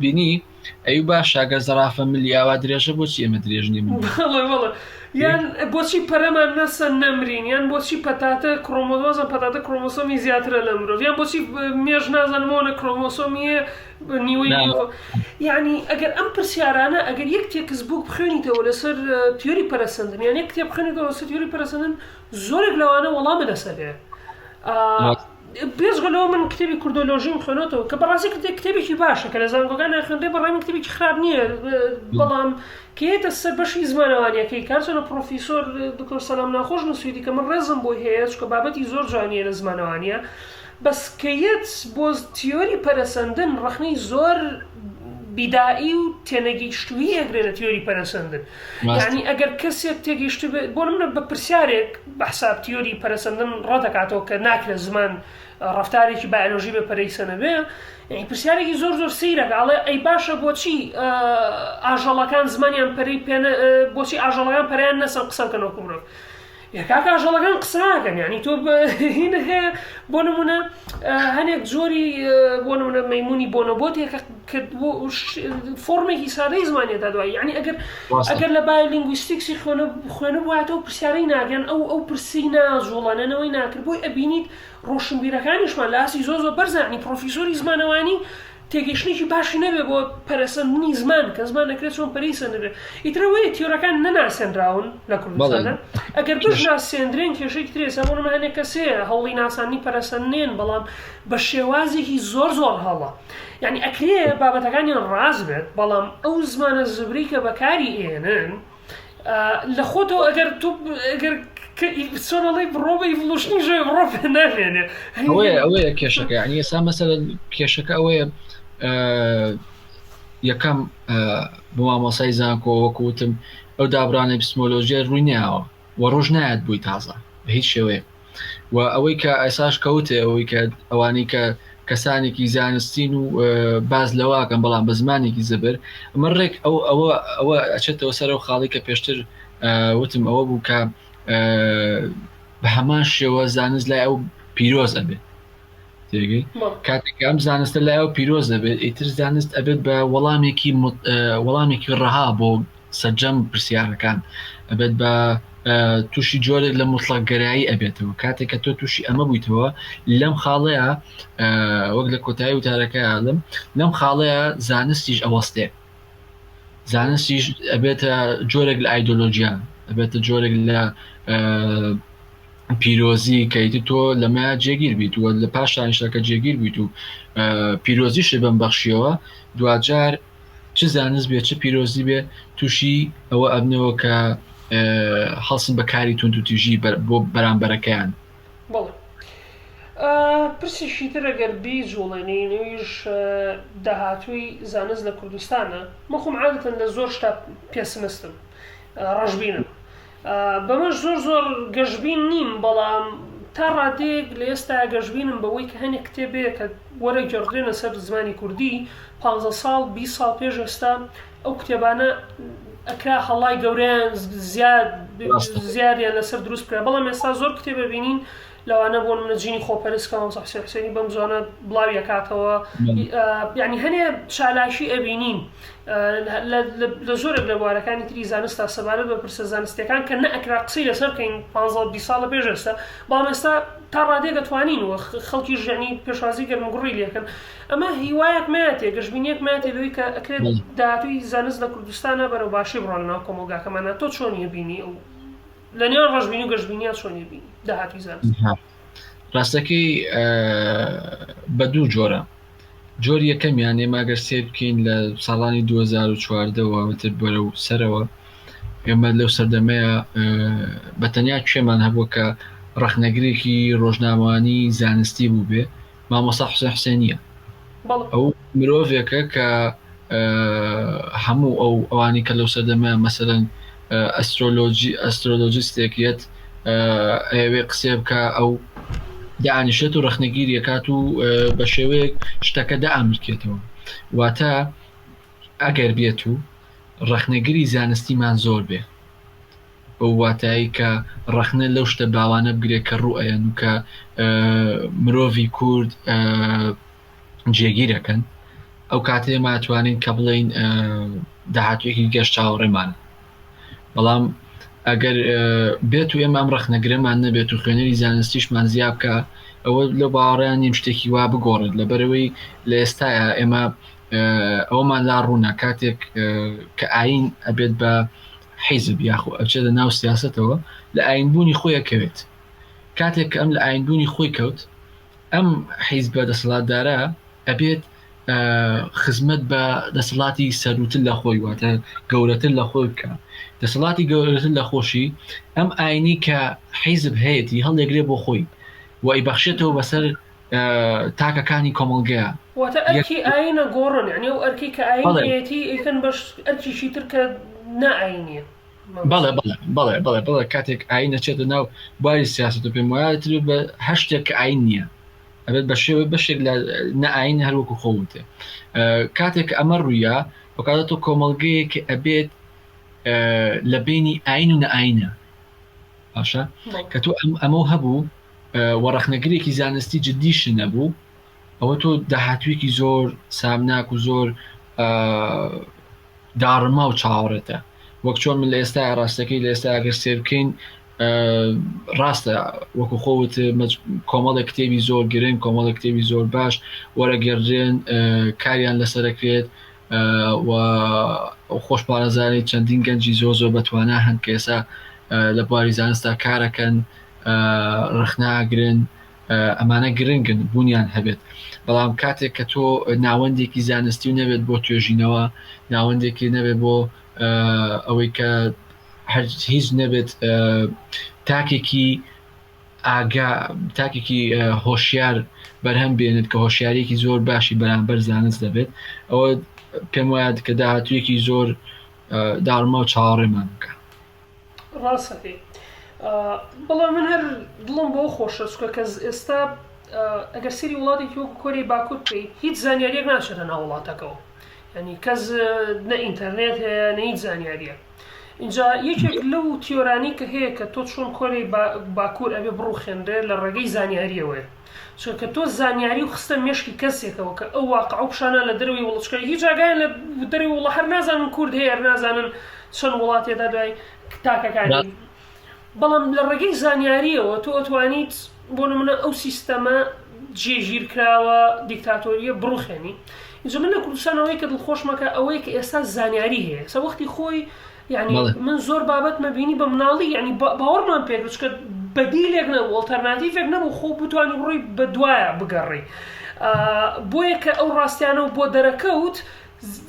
بینی ئەی باشە گەر زەرافە ملی ئاوا درێژە بۆچی ئێمە درێژ نیم بەڵێ بەڵێ یان بۆچی پەرەمان نەسەن نەمرین یان بۆچی پەتاتە کرۆمۆزۆزە پەتاتە کرۆمۆسۆمی زیاترە لە مرۆڤ یان بۆچی مێژ نازانم ئەوەنە کرۆمۆسۆمی هەیە نیوەی مرۆڤ یعنی ئەگەر ئەم پرسیارانە ئەگەر یەک text book بخوێنیتەوە لەسەر تیۆری پەرەسەندن یان یەک کتێب بخوێنیتەوە لەسەر تیۆری پەرەسەندن زۆرێک لەوانە وەڵامە لەسەر هەیە بێجگە لەوە من کتێبی کوردۆلۆژیم خوێنۆتەوە کە بەڕاستی کتێب کتێبێکی باشە کە لە زانکۆکان ناخوێندرێ بەڕای من کتێبێکی خراپ نییە بەڵام کە یەتە سەر بەشی زمانەوانیەکەی کارچەنە پرۆفیسۆر دکتۆر سەلام ناخۆش نووسویتی کە من ڕێزم بۆی هەیە چونکە بابەتی زۆر جوانیە لە زمانەوانیە بەس کە یەت بۆ تیۆری پەرەسەندن ڕەخنەی زۆر بیدائی و تێنەگەیشتوویی ئەگرێ لە تیۆری پەرەسەندن یعنی ئەگەر کەسێک تێگەیشتبێت بۆ نمونە بە پرسیارێک بە حساب تیۆری پەرەسەندن ڕەتەکاتەوە کە ناکرێت زمان ڕەفتارێکی بایۆلۆژی بێ پەرەی سەنەبێ یعنی پرسیارێکی زۆر زۆر سەیرەکە ئەڵێ ئەی باشە بۆچی ئاژەڵەکان زمانیان پەرەی پێ بۆچی ئاژەڵەکان پەرەیان نەسەن قسە بکەن وەکو مرۆڤ یا کاکە ئاژەڵەکان قسە ناکەن یعنی تۆ هینە هەیە بۆ نمونە هەنێک جۆری بۆ نمونە مەمونی بۆنۆبۆتێک کە فۆرمێکی سادەی زمانیە تا دوایی یعنی ئەگەر ئەگەر لە biolingüistics ی خوێنە خوێنە بوایەتەوە پرسیارەی ناگەن ئەو ئەو پرسی ناجوڵەنەوەی ناکرد بۆی ئەبینیت ڕۆشنبیرەکانیشمان لە ئاستی زۆر زۆر بەرزە یعنی پرۆفیسۆری زمانەوانی تێگەیشتنێکی باشی نەبێ بۆ پەرەسەندنی زمان کە زمان ئەکرێت چۆن پەرەی سەندبێ ئیتر ئەوەیە تیۆرەکان نەناسێنراون لە کوردستانە ئەگەر بشناسێندرێن کێشەیەکی ترێ ئێستا بۆ نمونە هەنێک کەس هەیە هەوڵی ناساندنی پەرەسەندنێن بەڵام بە شێوازێکی زۆر زۆر هەڵە یعنی ئەکرێ بابەتەکانیان ڕاست بێت بەڵام ئەو زمانە زبری کە بەکاری ئێنن لە خۆتەوە ئەگەر تۆ ئەگەر چۆن ئەڵێی بڕۆ بە evolution ی ژێ بڕۆ پێ نامێنێ ئەوەیە ئەوەیە کێشەکە یعنی ئێستا مەسەلەن کێشەکە ئەوەیە یەکەم بۆ مامۆسای زانکۆ وەکو وتم ئەو دابرانە ئەپستمۆلۆژیە ڕووی ناوە و ڕۆژ نایەت بووی تازە بە هیچ شێوەیەک و ئەوەی کە ئێساش کەوتێ ئەوەی کە ئەوانەی کە کەسانێکی زانستین و باز لەواکەن بەڵام بە زمانێکی زبر ئەمە ڕێک ئەو ئەوە ئەوە ئەچێتەوە سەر ئەو خاڵی کە پێشتر وتم ئەوە بوو کە بە هەمان شێوە زانست لای ئەو پیرۆز ئەبێت تێگەی کاتێک ئەم زانستە لای ئەو پیرۆز دەبێت ئیتر زانست ئەبێت بە وەڵامێکی وەڵامێکی ڕەها بۆ سەرجەم پرسیارەکان ئەبێت بە تووشی جۆرێک لە موتڵەقگەرایی ئەبێتەوە کاتێک کە تۆ تووشی ئەمە بوویتەوە لەم خاڵەیە وەک لە کۆتایی وتارەکە ئەڵێم لەم خاڵەیە زانستیش ئەوەستێ زانستیش ئەبێتە جۆرێک لە ئایدۆلۆژیا ئەبێتە جۆرێک لە پیرۆزی کە ئیتر تۆ لەمە جێگیر بیت و لە پاشانیشتا کە جێگیر بیت و پیرۆزیشت بەم بەخشیەوە دواجار چ زانست بێ چ پیرۆزی بێ تووشی ئەوە ئەبنەوە کە هەڵسن بە کاری توندوتیژی بۆ بەرامبەرەکەیان. بەڵێ. پرسێکی تر ئەگەر بیجوڵێنین ئەویش داهاتووی زانست لە کوردستانە. من خۆم عادەتەن لە زۆر شتا پێسمستم، ڕەشبینم. بەمەش زۆر زۆر گەشبین نیم، بەڵام تا ڕادەیەک لە ئێستایا گەشبینم بەوەی کە هەنێک کتێب هەیە کە وەرەگێڕدرێنە سەر زمانی کوردی، پانزە ساڵ، 20 ساڵ پێش ئێستا ئەو کتێبانە ئەکرا هەڵای گەورەیان زیاد زیادیان لەسەر دروست بکرا، بەڵام ئێستا زۆر کتێب ئەبینین. لەوانە بۆ نمونە جینی خۆپەرست کە مامۆستا حوسێن حوسێنی بەم زوانە بڵاوی ئەکاتەوە یعنی هەنێ چالاکی ئەبینین لە زۆرێک لە بوارەکانی تری زانستا سەبارەت بە پرسە زانستیەکان کە نەئەکرا قسەی لەسەر بکەین 15 20 ساڵە پێش ئێستا بەڵام ئێستا تا ڕادەیەک ئەتوانین و خەڵکیش یعنی پێشوازی گەرموگوڕی لێکەن ئەمە هیوایەک مایەتێ گەشبینیەک مایەتێ لەوەی کە ئەکرێت داهاتووی زانست لە کوردستانە بەرەو باشی بڕۆن ناو کۆمەڵگاکەمانە تۆ چۆنی بینی ئەو لە نێوان ڕەشبینی و گەشبینیان چۆنی بینی داهاتووی زانست؟ ڕاستەکەی بە دوو جۆرە جۆری یەکەمیان ئێمە گەر سێر بکەین لە ساڵانی 2014ەوە وتر بەرەو سەرەوە ئێمە لەو سەردەمەیە بە تەنیا کوێمان هەبوو کە ڕەخنەگرێکی ڕۆژنامەوانی زانستی بوو بێ مامۆستا حوسێن حوسێنییە. ئەو مرۆڤێکە کە هەموو ئەو ئەوانی کە لەو سەردەمە مەسەلەن ئەسترۆلۆجی ئەسترۆلۆجیستێک یەت ئەیەوێ قسێ بکە ئەو دانیشێت و ڕەخنەگیری ئەکات و بە شێوەیەک شتەکە دائامرکێتەوە واتە ئەگەر بێت و ڕەخنەگری زانستیمان زۆر بێ بەو واتایەی کە ڕەخنە لەو شتە باوانە بگرێت کە ڕوو ئەیەن و کە مرۆڤی کورد جێگیر ئەکەن ئەو کاتەی ئێمە ئەتوانین کە بڵێین داهاتوویەکی گەش چاوەڕێمانە بەڵام ئەگەر بێت و ئێمە ئەم ڕەخنەگرەمان نەبێت و خوێنەری زانستیشمان زیا بکە ئەوە لەو باوەڕیان نیم شتێکی وا بگۆڕێت لەبەرەوەی لە ئێستایا ئێمە ئەومان لا ڕوونە کاتێک کە ئاین ئەبێت بە حیزب یاخۆ ئەچێتە ناو سیاسەتەوە لە ئاینبوونی خۆی ئەکەوێت کاتێک کە ئەم لە ئاینبوونی خۆی کەوت ئەم حیزبە دەسەڵاتدارە ئەبێت خزمەت بە دەسەڵاتی سەروتر لە خۆی واتە گەورەتر لە خۆی بکە دەسەڵاتی گەورەتر لە خۆشی ئەم ئاینی کە حیزب هەیەی هەڵێگرێ بۆ خۆی و ئەیبەخشێتەوە بەسەر تاکەکانی کۆمەڵگەیە. واتە ئەرکی ئایین ئەگۆڕن، یانی ئەو ئەرکەی کە ئایین هەیەتی ئەیکەن بە ئەرکێکی تر کە نا ئایینیە. بەڵێ بەڵێ بەڵێ بەڵێ بەڵێ کاتێک ئایین ئەچێتە ناو بواری سیاسەت و پێم وایە تر بە هەر شتێک کە ئایین نییە ئەبێت بە شێوەی بەشێک لە نە ئایین هەر وەکو خۆ وتێ کاتێک کە ئەمە ڕوویا ئەو کاتە تۆ کۆمەڵگەیەک ئەبێت لە بینی ئایین و نەئایینە باشە کە تۆ ئەم ئەمە هەبوو و ڕەخنەگرێکی زانستی جدیش نەبوو ئەوە تۆ داهاتوویەکی زۆر سامناک و زۆر داڕما و چاوەڕێتە وەک چۆن من لە ئێستا ڕاستەکەی لە ئێستا ئەگەر سێر بکەین ڕاستە وەکو خۆوت کۆمەڵێک کتێبی زۆر گرنگ کۆمەڵێک کتێبی زۆر باش وەرەگەڕێن کاریان لەسەرەکرێت و خۆشپارەزانی چەندین گەنجی زۆر زۆر بەتوانا هەن کە ئێستا لە بواری زانستا کارەکەن ڕەخنە ئەگرن ئەمانە گرنگن بوونیان هەبێت بەڵام کاتێک کە تۆ ناوەندێکی زانستی و نەبێت بۆ توێژینەوە ناوەندێکی نەبێت بۆ ئەوەی کە هیچ نەبێت تاکێکی ئاگا تاکێکی هۆشیار بەرهەم بێنێت کە هۆشیارێکی زۆر باشی بەرامبەر زانست دەبێت ئەوە پێم وایە کە داهاتوویەکی زۆر داڕما و چاوەڕێمان بکە ڕاستەکەی بەڵام من هەر دڵم بۆ خۆشە چکە کەس ئێستا ئەگەر سری وڵاتێکی وەکو کۆری باکوور بکەیت هیچ زانیاریەک ناچێتە ناو وڵاتەکەەوە ینی کەس نە ئینتەرنێت هەیە نە هیچ زانیاریە اینجا یەکێک لەو تیۆرانی کە هەیە کە تۆ چۆن کۆری باکوور ئەبێ بڕوخێنرێ لە ڕێگەی زانیاریەوەیە چونکە تۆ زانیاری و خستە مێشکی کەسێکەوە کە ئەو واقع و پیشانە لە دەرەوەی وڵات چونکە هیچ ئاگایان لە دەرەوەی وڵات هەر نازانن کورد هەیە هەر نازانن چەند وڵاتێ تا دوای تاکەکانی بەڵام لە ڕێگەی زانیاریەوە تۆ ئەتوانیت بۆ نمونە ئەو سیستەمە جێگیرکراوە دیکتاتۆریە بڕوخێنی اینجا من لە کوردستان ئەوەی کە دڵخۆشمەکە ئەوەی کە ئێستا زانیاری هەیە سە وەختی خۆی یعنی من زۆر بابەت مەبینی بە مناڵی یعنی باوەڕمان پێکرد چونکە بەدیلێک نەبوو ئەڵتەرناتیڤێک نەبوو خۆ بتوانی بڕۆی بە دوایە بگەڕێی بۆیە کە ئەو ڕاستیانە و بۆ دەرەکەوت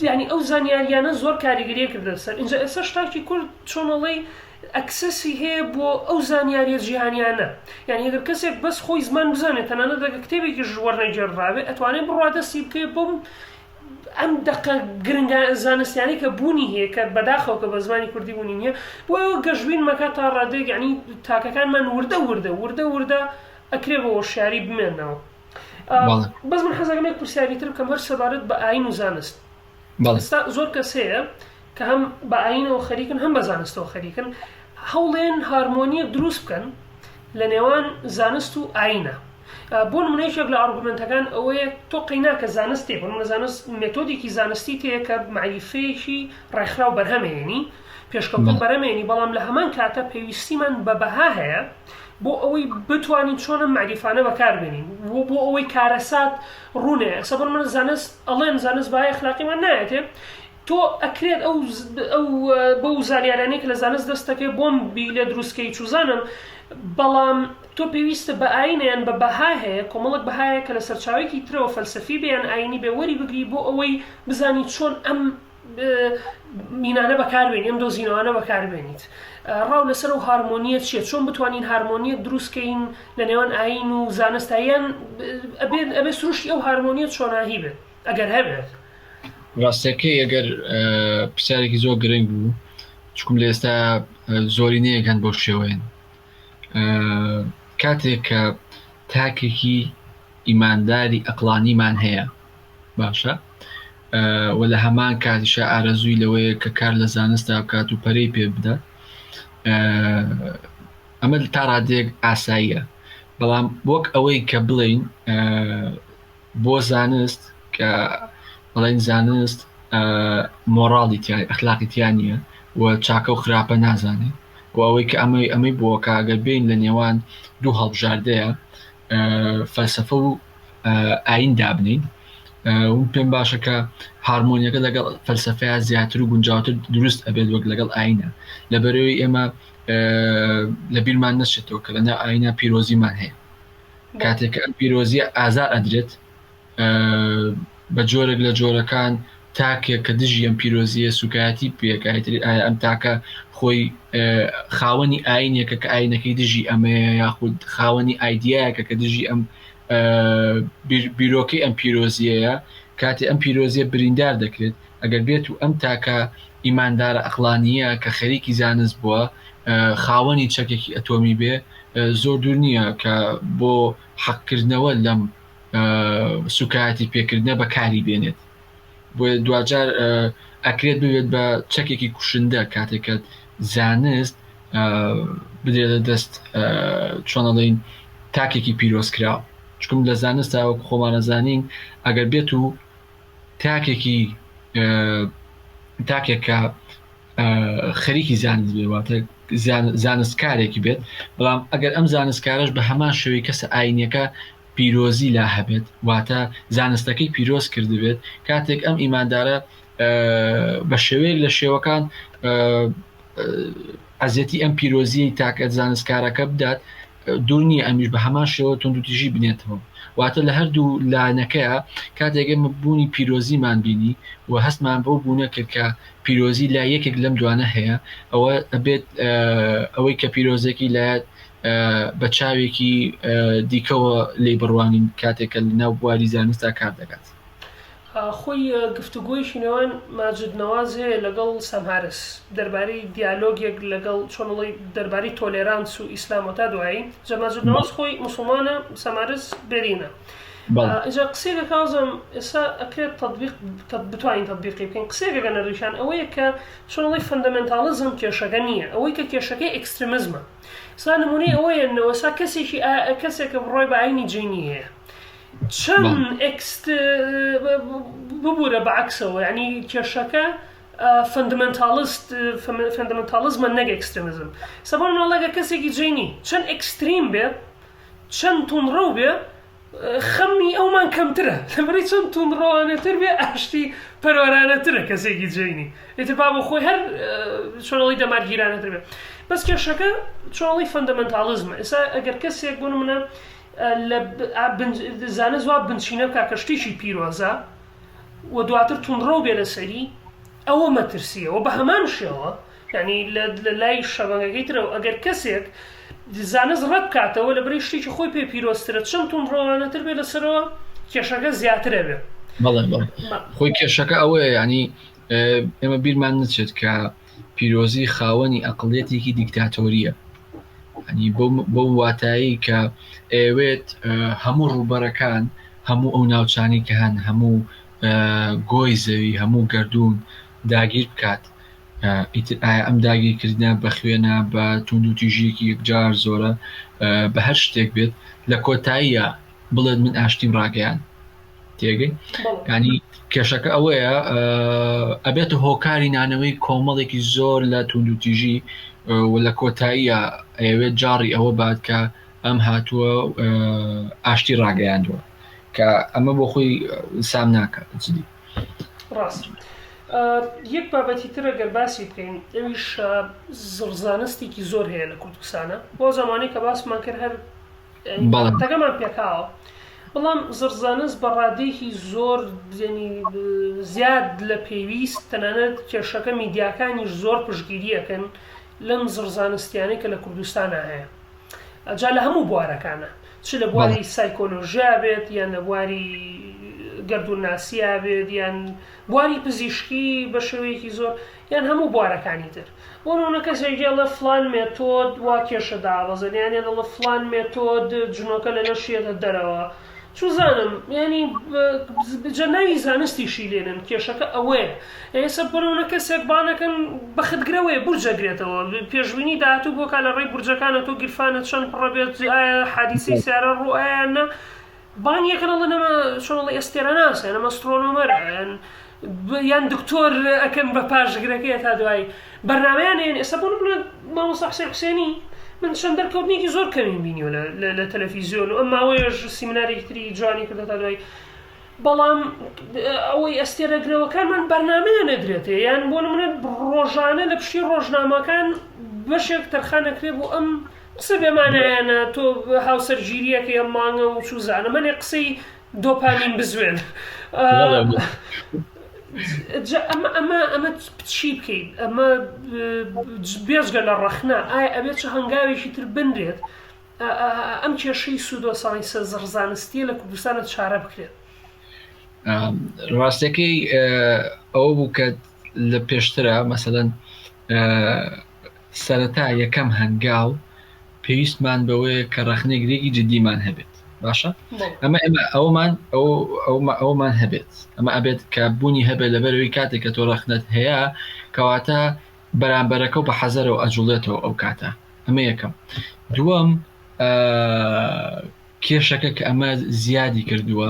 یعنی ئەو زانیاریانە زۆر کاریگەریە کردە سەر اینجا ئێستا شتاکی کورد چۆنەڵی access ی هەیە بۆ ئەو زانیاریە جیهانیانە یعنی ئەگەر کەسێک بەس خۆی زمان بزانێت تەنانەت ئەگەر کتێبێکیش وەرنەگێڕدرابێ ئەتوانێت بڕوا دەستی بکەوێت بەم ئەم دەقە گرنگە زانستیانەی کە بوونی هەیە کە بەداخەوە کە بە زمانی کوردی بوونی نییە بۆ ئەوە گەشبین مەکە تا ڕادەیەک یعنی تاکەکانمان وردە وردە وردە وردە ئەکرێ بە هۆشیاری بمێنەوە بەس من حەزەکەم یەک پرسیاری تر بکەم هەر سەبارەت بە ئاین و زانست ئێستا زۆر کەس هەیە کە هەم بە ئاینەوە خەریکن هەم بە زانستەوە خەریکن هەوڵێن هارمۆنیەک دروست بکەن. لە نێوان زانست و ئایینە. بۆ نمونە یەکێک لە ئارگومێنتەکان ئەوەیە تۆ قەیناکە زانست تێ بۆ نمونە زانست مێتۆدێکی زانستی تێیە کە مەعریفەیەکی ڕێکخراو بەرهەمێنی پێشکەوتن بەرەمێنی بەڵام لە هەمان کاتە پێویستیمان بە بەها هەیە بۆ ئەوەی بتوانین چۆن ئەم مەعریفانە بەکاربێنین و بۆ ئەوەی کارەسات ڕوونەیە ئێستا بۆ نمونە زانست ئەڵێن زانست بەهای ئەخلاقیمان نایەتێ تۆ ئەکرێت ئەو ئەو بەو زانیارانەی کە لە زانست دەست دەکەوێت بۆم بی لێ دروست کەی چوزانم بەڵام تۆ پێویستە بە ئاینە یان بە بەها هەیە کۆمەڵک بەهایە کە لە سەرچاوەیەکی ترەوە فەلسەفی بێ یان ئاینی بێ وەری بگری بۆ ئەوەی بزانی چۆن ئەم مینانە بەکاربێنی ئەم دۆزینەوانە بەکاربێنیت ڕاو لەسەر ئەو هارمۆنیە چییە چۆن بتوانین هارمۆنیەک دروستکەین لە نێوان ئاین و زانستا یان ئەبێ ئەبێ سروشتی ئەو هارمۆنیە چۆناهی بێت ئەگەر هەبێت. ڕاستەکەی ئەگەر پرسیارێکی زۆر گرنگ بوو چکم لە ئێستا زۆرینەیەک هەن بۆ شێوەیەن کاتێک کە تاکێکی ئیمانداری ئەقلانیمان هەیە باشە و لە هەمان کاتیشا ئارەزووی لەوەیە کە کار لە زانستا بکات و پەرەی پێ بدات ئەمە تا ڕادەیەک ئاساییە بەڵام وەک ئەوەی کە بڵێین بۆ زانست کە بڵێن زانست مۆڕاڵی تیا ئەخلاقی تیا نییە و چاکە و خراپە نازانێت و ئەوەی کە ئەمەی ئەمەی بووە کە ئەگەر بین لە نێوان دوو هەڵبژاردەیە فەلسەفە و ئاین دابنین پێم باشە کە هارمۆنیەکە لەگەڵ فەلسەفەیە زیاتر و گونجاوتر دروست ئەبێت وەک لەگەڵ ئاینە لەبەرەوەی ئێمە لە بیرمان نەچێتەوە کە لەناو ئاینە پیرۆزیمان هەیە کاتێک کە ئەم پیرۆزیە ئازار ئەدرێت بە جۆرێک لە جۆرەکان تاکێک کە دژی ئەم پیرۆزیە سوکایەتی پێکایتری ئایا ئەم تاکە خۆی خاوەنی ئاینێکە کە ئاینەکەی دژی ئەمەیە یاخود خاوەنی ئایدیایەکە کە دژی ئەم بیرۆکەی ئەم پیرۆزیەیە کاتێ ئەم پیرۆزیە بریندار دەکرێت ئەگەر بێت و ئەم تاکە ئیماندارە ئەقلانیە کە خەریکی زانست بووە خاوەنی چەکێکی ئەتۆمی بێ زۆر دوور نییە کە بۆ حەقکردنەوە لەم سوکایەتی پێکردنە بەکاری بێنێت بۆیە دواجار ئەکرێت ببێت بە چەکێکی کوشندە کاتێک کە زانست بدرێتە دەست چۆنەڵین تاکێکی پیرۆزکراو چکم لە زانستا وەک خۆمانەزانین ئەگەر بێت و تاکێکی تاکێک کە خەریکی زانست بێ واتە زانستکارێکی بێت بەڵام ئەگەر ئەم زانستکارش بە هەمان شێوەی کەسە ئاینیەکە پیرۆزی لا هەبێت واتە زانستەکەی پیرۆز کردبێت کاتێک ئەم ئیماندارە بە شێوەیەک لە شێوەکان ئەزیەتی ئەم پیرۆزیی تاکە زانستکارەکە بدات دوور نییە ئەمیش بە هەمان شێوە توندوتیژی بنێتەوە واتە لە هەردوو لایەنەکەیە کاتێک ئێمە بوونی پیرۆزیمان بینی و هەستمان بەو بوونە کرد کە پیرۆزی لای یەکێک لەم دوانە هەیە ئەوە ئەبێت ئەوەی کە پیرۆزێکی لایەت بە چاوێکی دیکەوە لێی بڕوانین کاتێک کە لەناو بواری زانستا کار دەکات. خۆی گفتوگۆیەکی نێوان ماجد نەواز هەیە لەگەڵ سام هارس دەربارەی دیالۆگێک لەگەڵ چۆن ئەڵێی دەربارەی تۆلێرانس و ئیسلام و تا دوایی جا ماجد نەواز خۆی موسڵمانە سام هارس بێدینە ئینجا قسەیەکە کازم ئێستا ئەکرێت تطبیق بتوانین تطبیقی بکەین قسەیەکە کە نەردووشان ئەوەیە کە چۆن ئەڵێی فەندەمێنتاڵزم کێشەکە نییە ئەوەی کە کێشەکەی ئێکستریمزمە سا نمونەی ئەوەیە نەوەسا کەسێکی کەسێکە بڕوای بە ئاینی جینی هەیە چەند ئێکست ببورە بە عەکسەوە یعنی کێشەکە فەندمنتاڵست فەندمنتاڵزمە نەک ئێکستریمزم سەبۆن مناڵەکە کەسێکی جینی چەند ئێکستریم بێ چەند توندڕەو بێ خەمی ئەومان کەمترە لەبەری چەند توندڕەوانەتر بێ ئاشتی پەروەرانەترە کەسێکی جینی ئیتر با بۆ خۆی هەر چۆنەڵی دەمارگیرانەتر بێ بەس کێشەکە چۆنڵی فەندەمنتاڵزمە ئێستا ئەگەر کەسێک بۆ نمونە لە زانست وا بنچینە بکا کە شتێکی پیرۆزە و دواتر توندڕەو بێ لەسەری ئەوە مەترسیە و بە هەمان شێوە یعنی لە لای شەبەنگەکەی ترەوە ئەگەر کەسێک زانست ڕەت بکاتەوە لە بری شتێکی خۆی پێ پیرۆزترە چەند توندڕەوانەتر بێ لەسەرەوە کێشەکە زیاترە بێ بەڵێ بەڵێ خۆی کێشەکە ئەوەیە ینی ئێمە بیرمان نەچێت کە پیرۆزی خاوەنی ئەقڵیەتێکی دیکتاتۆریە ینی بەو واتایی کە ئەوێت هەموو ڕووبەرەکان هەموو ئەو ناوچانی کە هەن هەموو گۆی زەوی هەموو گردون داگیر بکات. ئیتر ئایا ئەم داگیرکردنە بە خوێنە بە توندوتیژییەکی یەکجار زۆرە بە هەر شتێک بێت لە کۆتاییە بڵێت من ئاشتیم ڕاگەیان تێگەی ینی کێشەکە ئەوەیە ئەبێت هۆکاری نانەوەی کۆمەڵێکی زۆر لە توندوتیژی و لە کۆتاییە ئەیەوێت جاڕی ئەوە بات کە ئەم هاتووە ئاشتی ڕاگەیاندووە کە ئەمە بۆ خۆی سام ناکە جدی ڕاست یەک بابەتی ترە گەر باسی بکەین ئەویش زڕزانستێکی زۆر هەیە لە کوردستانە بۆ زمانی کە باسمان کرد هەر بابەتەکەمان پێکاوە بەڵام زڕزانست بە ڕادەیەکی زۆر زیاد لە پێویست تەنانەت کێشەکە میدیاکانیش زۆر پشگیریەکەن لەم زڕزانستیانەی کە لە کوردستانە هەیە جا لە هەموو بوارەکانە چ لە بواری سایکۆلۆژیا بێت یان لە بواری گەردوونناسیا بێت یان بواری پزیشکی بە شێوەیەکی زۆر یان هەموو بوارەکانی تر بۆ نمونە کەسێک ئەڵێ فڵان مێتۆد وا کێشە دابەزێنێ یان ئەڵێ فڵان مێتۆد جنۆکە لە لەش یەتە دەرەوە چوزانم یانی جا ناوی زانستیشی لێنن کێشەکە ئەوەیە ئێستا بۆ نمونە کەسێک بانەکەن بەختگرەوەیە بورج ئەگرێتەوە پێشبینی داهاتوو بۆ کا لە ڕێی بورجەکانە تۆ گیرفانت چەند پڕە بێت ئایا حادیسەی سیارە ڕوو ئایا نا بانگیەکەن ئەڵێن ئەمە چۆن ئەڵێ ئەستێرەناسە یان ئەمە ئەسترۆنۆمەرە یان یان دکتۆر ئەکەن بە پاشگرەکەی تا دوایی بەرنامەیان هەیە ئێستا بۆ نمونە مامۆستا حسێن حسێنی من چەند دەرکەوتنێکی زۆر کەمیم بینیوە لە تەلەفیزیۆن و ئەم ماوەیەش سیمینارێکی تری جوانی کردە تا دوایی بەڵام ئەوەی ئەستێرەگرەوەکانمان بەرنامەیان نەدرێتێ یان بۆ نمونە ڕۆژانە لە پشتی ڕۆژنامەکان بەشێک تەرخانەکرێ بۆ ئەم قسە بێمانایانە تۆ هاوسەرگیریەکەی ئەم مانگە و چوزانم هەنێ قسەی دۆپامین بزوێن ئەمە ئەمە ئەمە چی بکەیت ئەمە بێجگە لە ڕەخنە ئایا ئەبێت چ هەنگاوێکی تر بنرێت ئەم کێشەی سودۆ ساینسە زڕزانستیە لە کوردستانە چارە بکرێت ڕاستەکەی ئەوە بوو کە لە پێشترە مەسەەن سەرەتا یەکەم هەنگاو پێویستمان بەوەیە کە ڕەخنەگرێکی جدیمان هەبێت باشە ئەمە ئێمە ئەومان ئەومان هەبێت ئەمە ئەبێت کە بوونی هەبێت لەبەرەوەی کاتێک کە تۆ ڕەخنەت هەیە کەواتە بەرامبەرەکە و بە حەزەرەوە ئەجوڵێتەوە ئەو کاتە ئەمە یەکەم دووەم کێشەکە کە ئەمە زیادی کردووە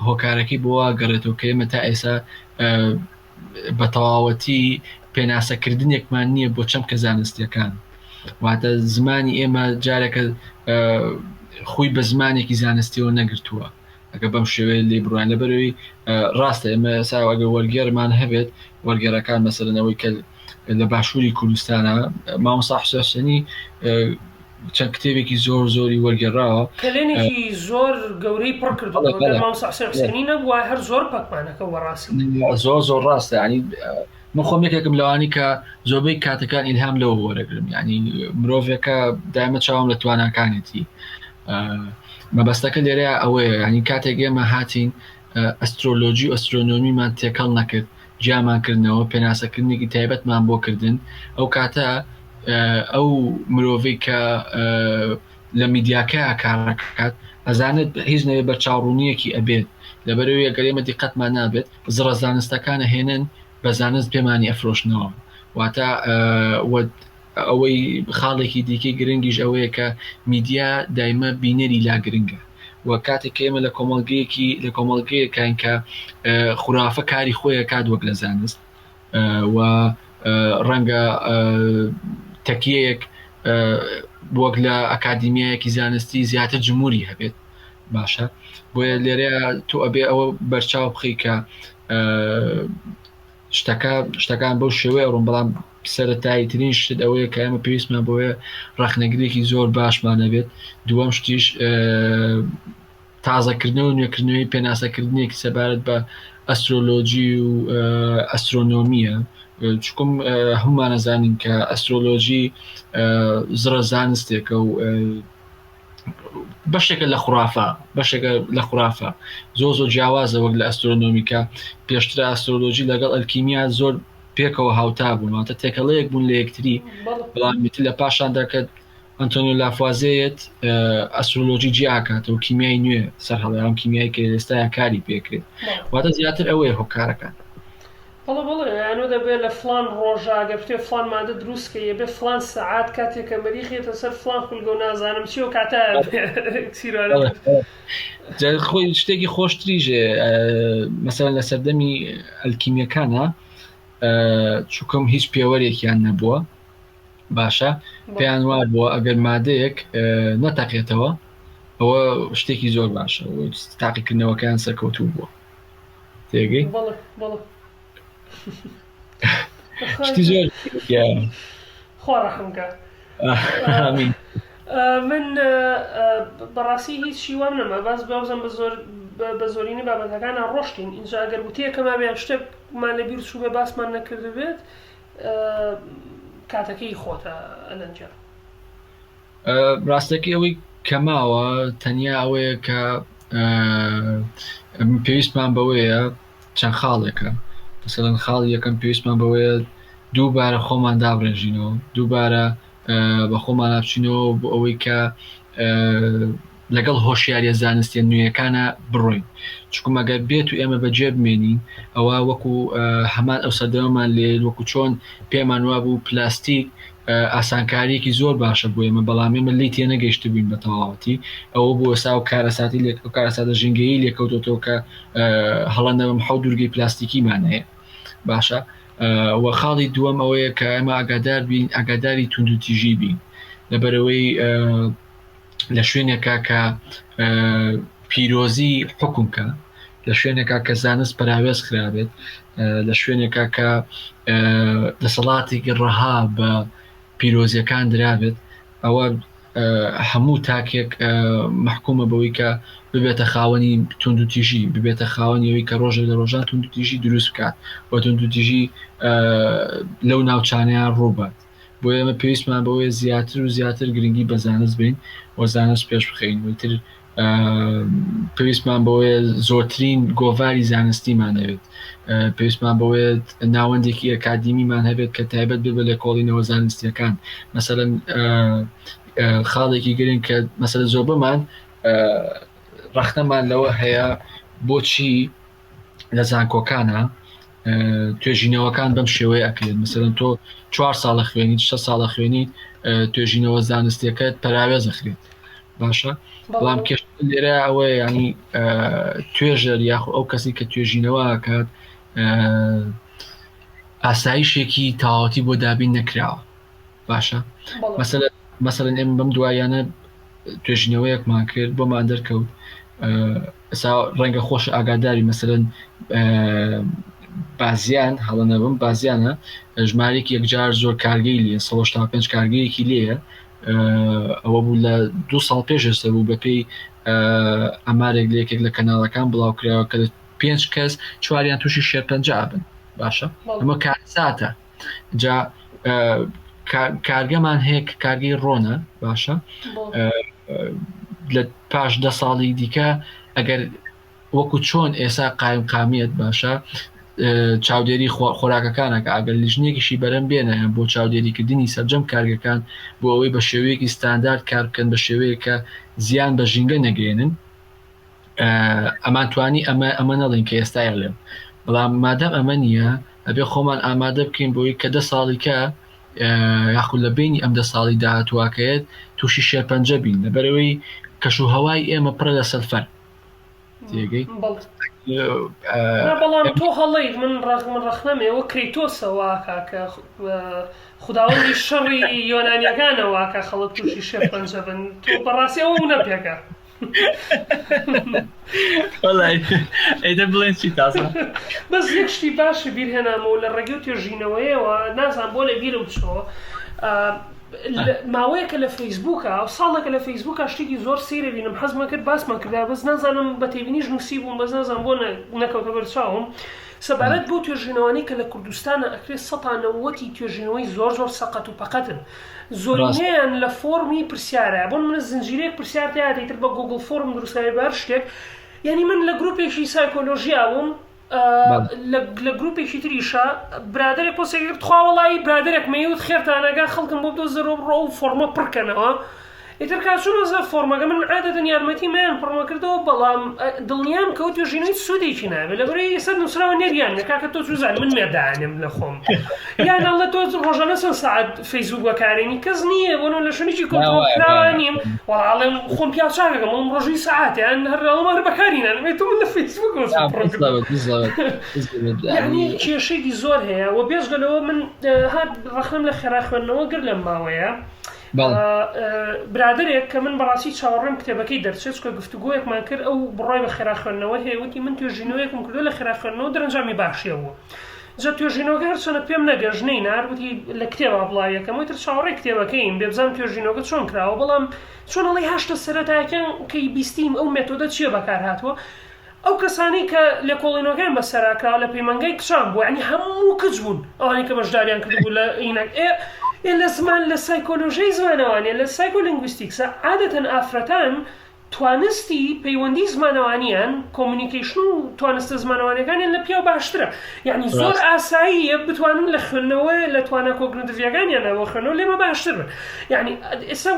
هۆکارەکەی بۆ گەڕێتەوە کە ئێمە تا ئێسا بە تەواوەتی پێناسەکردنێکمان نییە بۆ چەمکە زانستیەکان واتە زمانی ئێمە جارێکە خۆی بە زمانێکی زانستیەوە نەگرتووە ئەگە بەم شێوەیە لێ بڕوان لەبەرەوەی ڕاستە ئێمە ئێستا ئەگە وەرگێرمان هەبێت وەرگێرەکان مەسەلەنەوەی کە لە باشووری کوردستانە مامۆستا حوسێنی چەند کتێبێکی زۆر زۆری وەرگێڕاوە کەلێنێکی زۆر گەورەی پڕ کردووە گەر مامۆستا حوسێن حوسێنی نەبووە هەر زۆر پەکمانەکە بەڕاستی زۆر زۆر ڕاستە ینی من خۆم یەکێکم لەوانی کە زۆربەی کاتەکان ئیلهام لەوە وەرەگرم ینی مرۆڤێکە دایمە چاوم لە تواناکانێتی مەبەستەکە لێرە ئەوەیە ینی کاتێک ئێمە هاتین ئەسترۆلۆجی و ئەسترۆنۆمیمان تێکەڵ نەکرد جیامان کردنەوە پێناسەکردنێکی تایبەتمان بۆ کردن ئەو کاتە ئەو مرۆڤی کە لە میدیاکە کارەکات ئەزانێت هیچ نەوێ بە چاوڕوونیەکی ئەبێت لەبەرەوەی گەر ئێمە دیقەتمان نابێت زڕە زانستەکانە هێنن بە زانست پێمانی ئەفرۆشنەوە واتە ئەوەی خاڵێکی دیکەی گرنگیش ئەوەیە کە میدیا دایمە بینەری لا گرنگە و کاتێک کە ئێمە لە کۆمەڵگەیەکی لە کۆمەڵگەیەکین کە خورافە کاری خۆیە کات وەک لە زانست و ڕەنگە تەکیەیەک وەک لە ئەکادیمیایەکی زانستی زیاتر جمهوری هەبێت باشە بۆیە لێرەیە تۆ ئەبێ ئەوە بەرچاو بخەی کە شتەکە شتەکان بەو شێوەیە ڕوون بەڵام سەرەتایی ترین شت ئەوەیە کە ئێمە پێویستمان بۆیە ڕەخنەگرێکی زۆر باشمان هەبێت دووەم شتیش تازەکردنەوە و نوێکردنەوەی پێناسەکردنێکی سەبارەت بە ئەسترۆلۆجی و ئەسترۆنۆمیە چکم هەمومانەزانین کە ئەسترۆلۆجی زڕە زانستێکە و بەشێکە لە خورافە بەشێکە لە خورافە زۆر زۆر جیاوازە وەک لە ئەسترۆنۆمیکە پێشتر ئەسترۆلۆژی لەگەڵ ئەلکیمیا زۆر پێکەوە هاوتا بوون واتە تێکەڵەیەک بوون لە یەکتری بەڵام میتر لە پاشاندا کە ئەنتۆنیۆ لافوازێت ئەسترۆلۆژی جیاکاتەوە کیمیای نوێ سەر هەڵیان کیمیای کە ئێستا کاری پێکرێت واتە زیاتر ئەوەیە هۆکارەکان. بەڵێ بەڵێ یانۆ دەبێ لە فڵان ڕۆژا گەر بتەوێ فڵان مادە دروست کەی ئەبێ فڵان سەعات کاتێ کە مەریخ یەتە سەر فڵان خولگە و نازانم چی ئەو کاتە ئەبێ ئیکسیرانە بەڵێ دروست بەڵێ. جا خۆی شتێکی خۆشتریش مەسەلەن لە سەردەمی ئەلکیمیەکانە چونکم هیچ پێوەرێکیان نەبووە باشە بەڵێ پێیان وابووە ئەگەر مادەیەک نەتەقێتەوە ئەوە شتێکی زۆر باشە تاقیکردنەوەکەیان سەرکەوتوو بووە تێگەی بەڵێ بەڵێ شتی زۆر خوا ڕەحم کە ئامین من بەڕاستی هیچ شی وام نەما باس بابزانم بە زۆر بە زۆرینەی بابەتەکانە ڕۆشتین اینجا ئەگەر وتەیەکەما بێ شتێکمان لە بیر چوو بێ باسمان نەکردبێت کاتەکەی خۆتە ئەلەنجا ڕاستەکەی ئەوەی کەماوە تەنیا ئەوەیە کە پێویستمان بەوەیە چەند خاڵێکە مەسەلەن خاڵی یەکەم پێویستمان بەوەیە دووبارە خۆمان دابڕێژینەوە دووبارە بە خۆمانە بچینەوە بۆ ئەوەی کە لەگەڵ هۆشیاریە زانستیە نوێیەکانە بڕۆین چکم ئەگەر بێت و ئێمە بەجێ بمێنین ئەوە وەکو هەمان ئەو سەردەمەمان لێ وەکو چۆن پێمان وابوو پلاستیک ئاسانکاریەکی زۆر باشە بۆ ئێمە بەڵام ئێمە لی تێنەگەیشتبووین بە تەواوەتی ئەوە بۆ سا و کارەساتی لێک ئەو کارەساتە ژینگەیی لێکەوتۆتەوە کە هەڵە نەبم حەوت دوورگەی پلاستیکیمان هەیە باشە و خاڵی دووەم ئەوەیە کە ئێمە ئاگادار بین ئاگاداری توندوتیژی بین لەبەرەوەی لە شوێنێکا کە پیرۆزی حکوم کە لە شوێنێکا کە زانست پەراوێز خرابێت لە شوێنێکا کە دەسەڵاتێکی ڕەها بە پیرۆزیەکان درابێت ئەوە هەموو تاکێک محکومە بەوەی کە ببێتە خاوەنی توندوتیژی ببێتە خاوەنی ئەوەی کە ڕۆژێک لە ڕۆژان توندوتیژی دروست بکات و توندوتیژی لەو ناوچانەیان ڕووبات بۆیە ئێمە پێویستمان بەوەیە زیاتر و زیاتر گرنگی بە زانست بین و زانست پێش بخەین و ئیتر پێویستمان بەوەیە زۆرترین گۆڤاری زانستیمان هەبێت پێویستمان بەوەیە ناوەندێکی ئەکادیمیمان هەبێت کە تایبەت بێت بە لێکۆڵینەوە زانستیەکان مەسەلەن خاڵێکی گرنگ کە مەسەلە زۆربەمان ڕەخنەمان لەوە هەیە بۆچی لە زانکۆکانە توێژینەوەکان بەم شێوەیە ئەکرێت مثلەن تۆ چوار ساڵە خوێنیت شە ساڵە خوێنیت توێژینەوە زانستیەکەت پەراوێز ئەخرێت باشە بەڵام کێش لێرە ئەوەیە ینی توێژەر یاخۆ ئەو کەسی کە توێژینەوە کات ئاسایشێکی تەواوەتی بۆ دابین نەکراوە باشە مەسەلە مەسەلەن ئێمە بەم دواییانە توێژینەوەیەکمان کرد بۆمان دەرکەوت ئێستا ڕەنگە خۆش ئاگاداری مەسەلەن بازیان هەڵە نەبم بازیانە ژمارێکی یەکجار زۆر کارگەی لێ 185 کارگەیەکی لێیە ئەوە بوو لە دو ساڵ پێش ئێستا بوو بەپێی ئەمارێک لە یەکێک لە کەناڵەکان بڵاو کراوە کە لە پێنج کەس چواریان تووشی شێرپەنجە ئەبن باشە ئەمە کارەساتە جا کارگەمان هەیە کە کارگەی ڕۆنە باشە لە پاش دە ساڵی دیکە ئەگەر وەکو چۆن ئێسا قایم قامیت باشە چاودێری خۆراکەکانەکە ئەگەر لیژنێکیشی بەرەم بێنە بۆ چاودێریکردنی سەرجەم کارگەکان بۆ ئەوەی بە شێوەیەکی ستاندارد کار بکەن بە شێوەیەک کە زیان بە ژینگە نەگەێنن ئەمان توانی ئەمە ئەمە نەڵین کە ئێستا ئەڵێم بەڵام مادەم ئەمە نییە ئەبێ خۆمان ئامادە بکەین بۆی کە دە ساڵی کە یاخود لە بینی ئەم دە ساڵی داهاتواکەیەت تووشی شێرپەنجە بین لەبەرەوەی کەش و هەوای ئێمە پڕە لە سەلفەر تێگەی بەڵام تۆ هەڵیت من ڕەخ من ڕەخنەم ئێوە کرەیتۆسە واکا کە خوداوەندی شەڕی یۆنانیەکانە واکا خەڵک تووشی شێرپەنجە بن تۆ بەڕاستی ئەوە نەپێکە ئەیدە بڵێن چی تازە بەس یەک شتی باشی بیرهێنامەوە لە ڕێگەی و توێژینەوەیەوە نازان بۆ لە بیرم چۆ ماوەیەکە لە فەیسبووکە و ساڵێکە لە فەیسبووکە شتێکی زۆر سەیرە بینم حەزمە کرد باسمان کردا بەس نازانم بە تێبینیش نووسی بووم بەس نازانم بۆ نەکەوتە بەر چاوم سەبارەت بۆ توێژینەوانەی کە لە کوردستانە ئەکرێت سەتا نەوەتی توێژینەوەی زۆر زۆر سەقەت و پەقەتن زۆرینەیان لە فۆڕمی پرسیارە بۆ نمونە زنجیرەیەک پرسیار تیا دەیتر بە گوگڵ فۆرم دروستکراوی بە هەر شتێک یعنی من لە گروپێکی سایکۆلۆژیا بووم لە گروپێکی تریشە برادێک پۆستێک کرد تخوا وەڵایی برادێک مەیوت خێرتانەگا خەڵکم بۆ بدۆزەرەوە بڕۆ ئەو فۆڕمە پڕکەنەوە. ئیتر کا چوومە سەر فۆڕمەکە من عادەتەن یارمەتی مەیان پڕمە کردەوە بەڵام دڵنیام کە ئەو توێژینەوەی هیچ سوودێکی نابێت لەبەرئەوەی ئێستا نووسراوە نێریان نیە کاکە تۆ چوزانی من مێرد دانێم لە خۆم یان ئەڵێ تۆ ڕۆژانە چەند سەعات فەیسبوک بەکارێنی کەس نییە بۆ نموونە لە شوێنێکی کۆنترۆڵ کراوە نیم وەڵا ئەڵێم خۆم پیاو چاکەکەم ئەڵێم ڕۆژی سەعاتێ یان هەر ئەڵێم هەر بەکاری نانێم ئێ تۆ من لە فەیسبوک یعنی کێشەیەکی زۆر هەیە و بێجگە لەوە من هات ڕەخنەم لە خێرا خوێندنەوە گرت لەم ماوەیە برادەرێک کە من بەڕاستی چاوەڕێم کتێبەکەی دەرچێت چونکە گفتوگۆیەکمان کرد ئەو بڕوای بە خێرا خوێندنەوە هەیە وتی من توێژینەوەیەکم کردووە لە خێرا خوێندنەوە دەرەنجامی باشی هەبووە جا توێژینەوەکە هەرچەنە پێم نەگەشت نەینارد وتی لە کتێبا بڵاویەکەم ئیتر چاوەڕێی کتێبەکەیم بێ بزانم توێژینەوەکە چۆن کراوە بەڵام چۆن ئەڵێی هاشتە سەرەتایەکان کەی بیستیم ئەو مێتۆدە چییە بەکار هاتووە ئەو کەسانەی کە لێکۆڵینەوەکەیان بەسەرا کراوە لە پەیمانگای کچان بووە یانی هەموو کچ بوون ئەوانەی کە بەشداریان کردبوو لە ئینەک ئێ ئێ لە زمان لە سایکۆلۆژیای زمانەوانیە لە سایکۆلینگویستیکسە عادەتەن ئافرەتان توانستی پەیوەندی زمانەوانیان communication و توانستە زمانەوانیەکانیان لە پیاو باشترە یعنی زۆر ڕاست. ئاساییە بتوانن لە خوێندنەوە لە توانا cognitive یەکانیانە بۆ خوێندنەوە لێمە باشتر بن یعنی ئێستا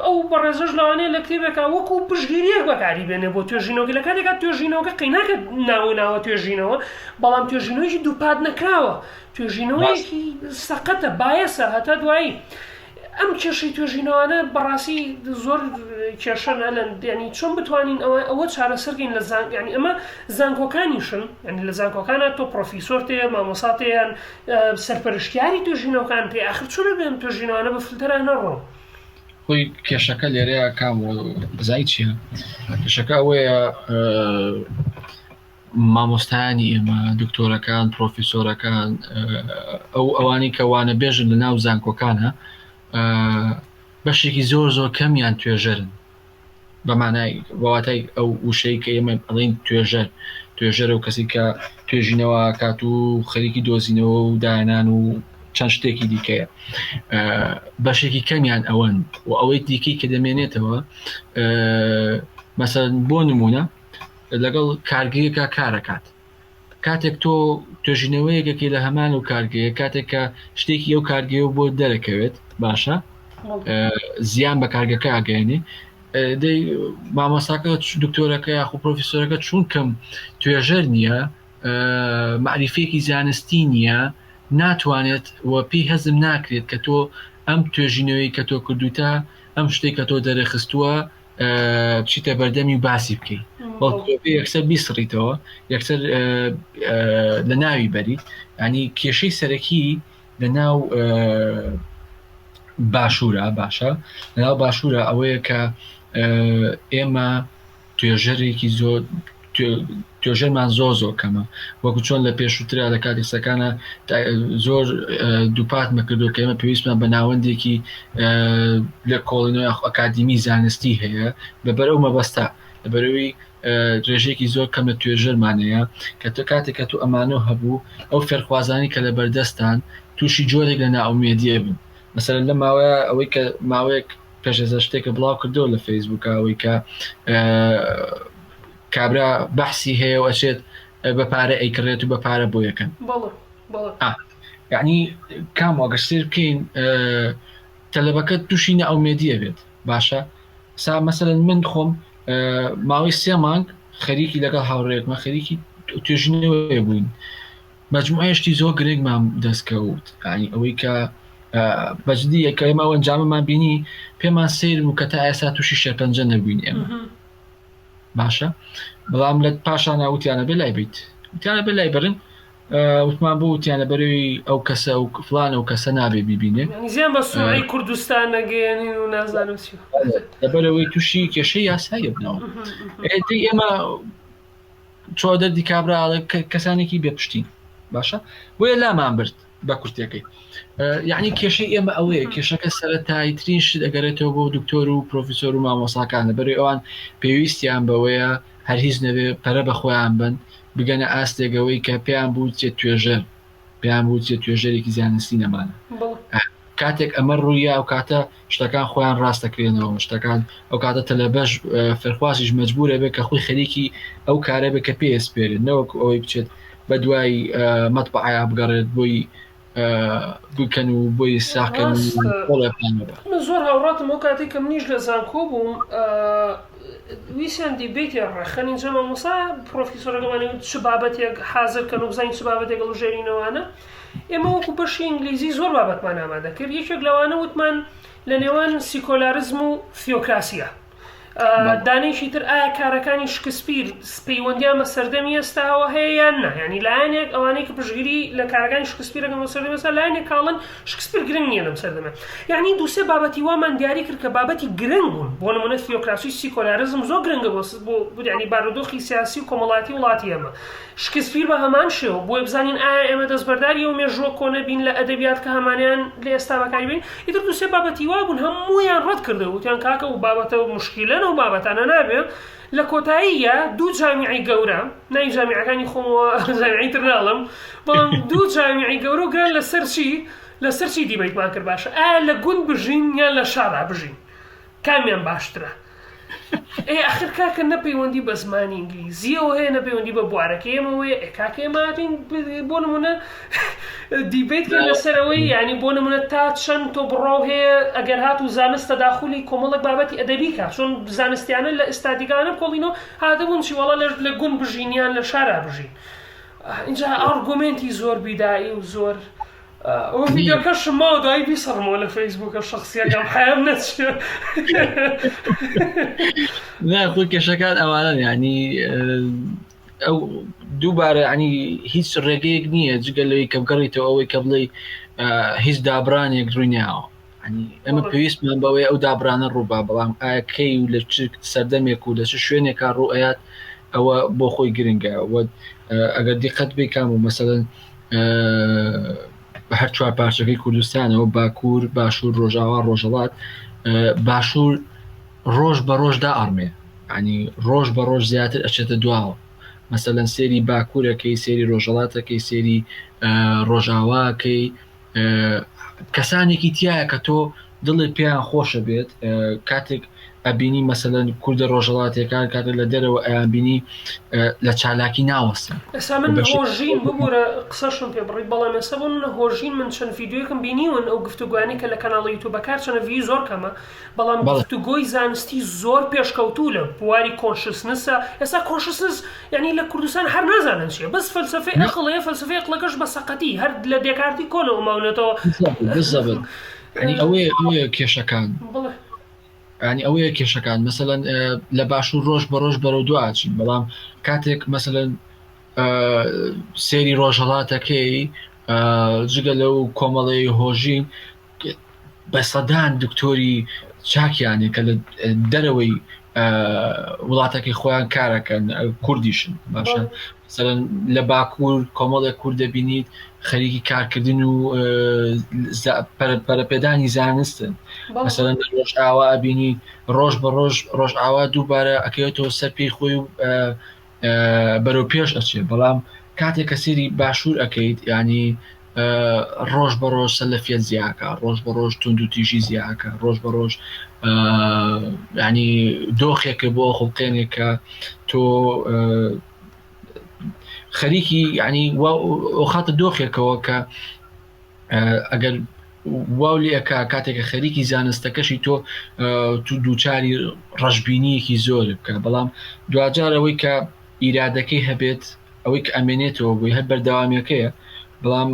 ئەو بەڕێزەش لەوانەیە لە کتێبێکا وەکو پشتگیریەک بەکاری بێنێ بۆ توێژینەوەکە لە کاتێکا توێژینەوەکە قەیناکە ناوە ناوە توێژینەوە بەڵام توێژینەوەیەکی دووپات نەکراوە توێژینەوەیەکی سەقەتە بایەسە هەتا دوایی ئەم کێشەی توێژینەوانە بەڕاستی زۆر کێشەن ئەلەن ینی چۆن بتوانین ئەوە ئەوە چارەسەرکەین لە زان ینی ئەمە زانکۆکانیشن ینی لە زانکۆکانە تۆ پرۆفیسۆر تێ مامۆسا تێیان سەرپەرشتیاری توێژینەوەکان پێ ئاخر چۆن ئەبێ ئەم توێژینەوانە بە فلتەرا نەڕۆن؟ خۆی کێشەکە لێرەیە کام بزای چییە کێشەکە ئەوەیە مامۆستایانی ئێمە دکتۆرەکان پرۆفیسۆرەکان ئەو ئەوانەی کە وانە بێژن لە ناو زانکۆکانە بەشێکی زۆر زۆر کەمیان توێژەرن بە مانای بە واتای ئەو وشەی کە ئێمە ئەڵێین توێژەر توێژەرە و کەسی کە توێژینەوە کات و خەریکی دۆزینەوە و داهێنان و چەند شتێکی دیکەیە بەشێکی کەمیان ئەوەن و ئەوەی دیکەی کە دەمێنێتەوە مەسەن بۆ نمونە لەگەڵ کارگەیەکە کارەکات کاتێک تۆ توێژینەوەیەکەکەی لە هەمان و کارگەیە کاتێک کە شتێکی ئەو کارگەیە بۆ دەرەکەوێت باشە زیان بە کارگەکە ئاگەێنێ دەی مامۆستاکە دکتۆرەکە یاخو پرۆفیسۆرەکە چونکەم توێژەر نییە معریفێکی زانستی نییە ناتوانێت و پێی هەزم ناکرێت کە تۆ ئەم توێژینەوەی کە تۆ کردوتە ئەم شتێک کە تۆ دەرەخستووە بچیتە بەردەمی و باسی بکەیت بەڵکو یەکسەر بیسڕیتەوە یەکسەر لە ناوی بەریت ینی کێشەی سەرەکی لە ناو باشوورە باشە لە ناو باشوورە ئەوەیە کە ئێمە توێژەرێکی زۆر توێژەرمان زۆر زۆر کەمە وەکو چۆن لە پێشووترا لە کاتی قسەکانە زۆر دووپاتمە کردو کە ئێمە پێویستمان بە ناوەندێکی لێکۆڵینەوە یاخۆ ئەکادیمی زانستی هەیە لەبەر ئەو مەبەستە لەبەرەوەی ڕێژەیەکی زۆر کەم لە توێژەرمان هەیە کە تۆ کاتێک کە تۆ ئەمانە هەبوو ئەو فێرخوازانی کە لە بەردەستان تووشی جۆرێک لە نائومێدیە بن مەسەلەن لە ماوەیە ئەوەی کە ماوەیەک پێش ئێستا شتێکە بڵاو کردەوە لە فەیسبووکە ئەوەی کە کابرا بەحسی هەیە و ئەچێت بە پارە ئەیکڕێت و بە پارە بۆ یەکەن یعنی کام ئەگەر سێر بکەین تەلەبەکە تووشی نائومێدیە بێت باشە سا مەسەلەن من خۆم ماوەی سێ مانگ خەریکی لەگەڵ هاوڕێکمە خەریکی توێژینەوەیە بووین مەجموعەیە شتی زۆر گرنگمان دەست کەوت یعنی ئەوەی کە بەجدی یەکە ئێمە ئەو ئەنجامەمان بینی پێمان سیر بوو کە تا ئێستا تووشی شێرپەنجە نەبووین ئێمە باشە بەڵام لە پاشان وتیانە بێ لای بیت وتیانە بێ لای برن وتمان بۆ وتیانە بەرەوی ئەو کەسە و فلان ئەو کەسە نابێ بیبینێ زیان بە سوعی کوردستان نەگەیەنین و نازانم چی لەبەرەوەی تووشی کێشەی یاسایی بنەوە ئێمە چۆ دەردی کابرا ئەڵێ کەسانێکی بێ پشتین باشە بۆیە لامان برد بە کورتەکەی یعنی کێشەی ئێمە ئەوەیە کێشەکە سەتاییترین شت ئەگەرێتەوە بۆ دکتۆر و پرۆفیسۆر و مامۆساکان لەبەری ئەوان پێویستیان بەوەیە هەر هیچ نەبێ پەرە بە خۆیان بن بگەنە ئاستێکەوەی کە پێیان بوو توێژەر پێیان بوترێت توێژەرێکی زانستی نەمانە کاتێک ئەمە ڕوویا ئەو کاتە شتەکان خۆیان ڕاست دەکرێنەوە شتەکان ئەو کاتە تەلەبەش فێرخوازیش مەجبورە بێت کە خۆی خەریکی ئەو کارە بێت کە پێ ئەسپێرێت نەوەک ئەوەی بچێت بە دوای مەتبەعەیا بگەڕێت بۆی. بکەن و بۆی ساکەن من زۆر هاوڕاتم ئەو کاتێک کە منیش لە زانکۆ بووم ویسیان دیبەیتیان ڕێکخەن ئینجا مامۆستا پرۆفیسۆرەکەمانی وت چ بابەتێک حازر کەن و بزانین چ بابەتێک هەڵبژێرینەوانە ئێمە وەکو بەشی ئینگلیزی زۆر بابەتمان ئامادە کرد یەکێک لەوانە وتمان لە نێوان سیکۆلارزم و ثیۆکراسیە دانەیەکی تر ئایا کارەکانی شکسپیر پەیوەندیان بە سەردەمی ئێستاوە هەیە یان نا یعنی لایەنێک ئەوانەی کە پشتگیری لە کارەکانی شکسپیر دەکەن بۆ سەردەمی ئێستا لایەنێک کاڵن شکسپیر گرنگ نییە لەم سەردەمە یعنی دووسێ بابەتی وامان دیاری کرد کە بابەتی گرنگ بوون بۆ نمونە ثیۆکراسی و سیکۆلارزم زۆر گرنگە بۆ بۆ یعنی بارودۆخی سیاسی و کۆمەڵایەتی وڵاتی ئێمە شکسپیر بە هەمان شێوە، بۆیە بزانین ئایا ئێمە دەستبەرداری ئەو مێژووە کۆنە بین لە ئەدەبیات کە هەمانیان لە ئێستا بەکاری بێنین؟ ئیتر دوو سێ بابەتی وا بوون هەموویان ڕەت کردەوە، وتیان کاکە ئەو بابەتە موشکیلەن ئەو بابەتانە نابێ. لە کۆتاییە دوو جامیعەی گەورە، ناوی جامیعەکانی خۆمەوە جامیعەی تر ناڵێم، بەڵام دوو جامیعەی گەورە و گران لەسەر چی؟ لەسەر چی دیبەیتمان کرد باشە ئایا لە گوند بژین یان لە شارا بژین؟ کامیان باشترە؟ ئێ ئەخر کاکە نە پەیوەندی بە زمانی ئینگلیزیەوە هەیە نە پەیوەندی بە بوارەکەی ئێمەوە هەیە ئێ کاکە ئێمە هاتین بۆ نمونە دیبەیت کرد لەسەر ئەوەی یعنی بۆ نمونە تا چەند تۆ بڕاو هەیە ئەگەر هات و زانست تەداخولی کۆمەڵێک بابەتی ئەدەبی کا چۆن زانستیانە لە ئستادیگانە کۆڵینەوە هاتبوون چی وەڵا لە گوند بژین یان لە شارا بژین اینجا ئارگومێنتی زۆر بیدایی و زۆر ئەوە ڤیدیۆکەشم ماوە دوایی بیسڕمەوە لە فەیسبووکە شخصیەکەم حەیام نەچێ نا خۆی کێشەکان ئەوانەن ینی ئەو دووبارە ینی هیچ ڕێگەیەک نییە جگە لەوەی کە بگەڕیتەوە ئەوەی کە بڵێ هیچ دابرانێک ڕووی ناوە ئەمە پێویستمان بەوەی ئەو دابرانە ڕووبا بەڵام ئایا کەی و لە چ سەردەمێک و لە چ شوێنێکا ڕوو ئەیات ئەوە بۆ خۆی گرنگە ئەگەر دیقەت بکەم و مەسەن بە هەر چوار پارچەکەی کوردستانەوە باکوور باشوور ڕۆژاوا ڕۆژەڵات باشوور ڕۆژ بە ڕۆژ دائەڕمێ ینی ڕۆژ بە ڕۆژ زیاتر ئەچێتە دواوە مەسەلەن سێری باکوورەکەی سێری ڕۆژەڵاتەکەی سێری ڕۆژاواکەی کەسانێکی تایە کە تۆ دڵێ پێیان خۆشە بێت کاتێک ئەبینی مەسەلەن کوردە ڕۆژەڵاتیەکان کاتێک لە دەرەوە ئەیانبینی لە چالاکی ناوەستن. ئێستا من هۆژین ببورە قسەشم پێ بڕی بەڵام ئێستا بۆ منە هۆژین من چەند ڤیدیۆیەکم بینیون ئەو گفتوگۆیانەی کە لە کەناڵی یوتوبەکار چەنە ڤیوی زۆر کەمە بەڵام گفتوگۆی زانستی زۆر پێشکەوتوو لە بواری consciousness ە ئێستا consciousness یعنی لە کوردستان هەر نازانن چیە بەس فەلسەفەی ئەقڵ هەیە فەلسەفەی ئەقڵەکەش بە سەقەتی هەر لە دێکارتی کۆنەوە ماونەتەوە بالضبط یعنی ئەوەیە ئەوەیە کێشەکان بڵێ ینی ئەوەیە کێشەکان مەسەلەن لە باشوور ڕۆژ بە ڕۆژ بەرەو دواچین بەڵام کاتێک مەسەلەن سێری ڕۆژهڵاتەکەی جگە لەو کۆمەڵەی هۆژین بە سەدان دکتۆری چاکیانێ کە لە دەرەوەی وڵاتەکەی خۆیان کارەکەن کوردیشن باشە مەسەلەن لە باکوور کۆمەڵێک کورد دەبینیت خەریکی کارکردن و پەرەپێدانی زانستن مەسەلەن لە ڕۆژئاوا ئەبینی ڕۆژ بە ڕۆژ ڕۆژئاوا دووبارە ئەکەوێتەوە سەر پێی خۆی و بەرەو پێش ئەچێ بەڵام کاتێک کە سێری باشوور ئەەکەیت ینی ڕۆژ بە ڕۆژ سەلەفیەت زیاکە ڕۆژ بە ڕۆژ توند و تیژی زیاکە ڕۆژ بە ڕۆژ ینی دۆخێکە بۆ خوڵقێنێک کە تۆ خەریکی ینی خاتە دۆخێکەوە کە ئەگەر واو لێکا کاتێکە خەریکی زانستەکەشی تۆ تو دووچاری ڕەشببینیەکی زۆر بکە بەڵام دوجار ئەوەی کە ئیرادەکەی هەبێت ئەوەی کە ئەمێنێتەوە بۆی هەر بەردەوامیەکەیە بەڵام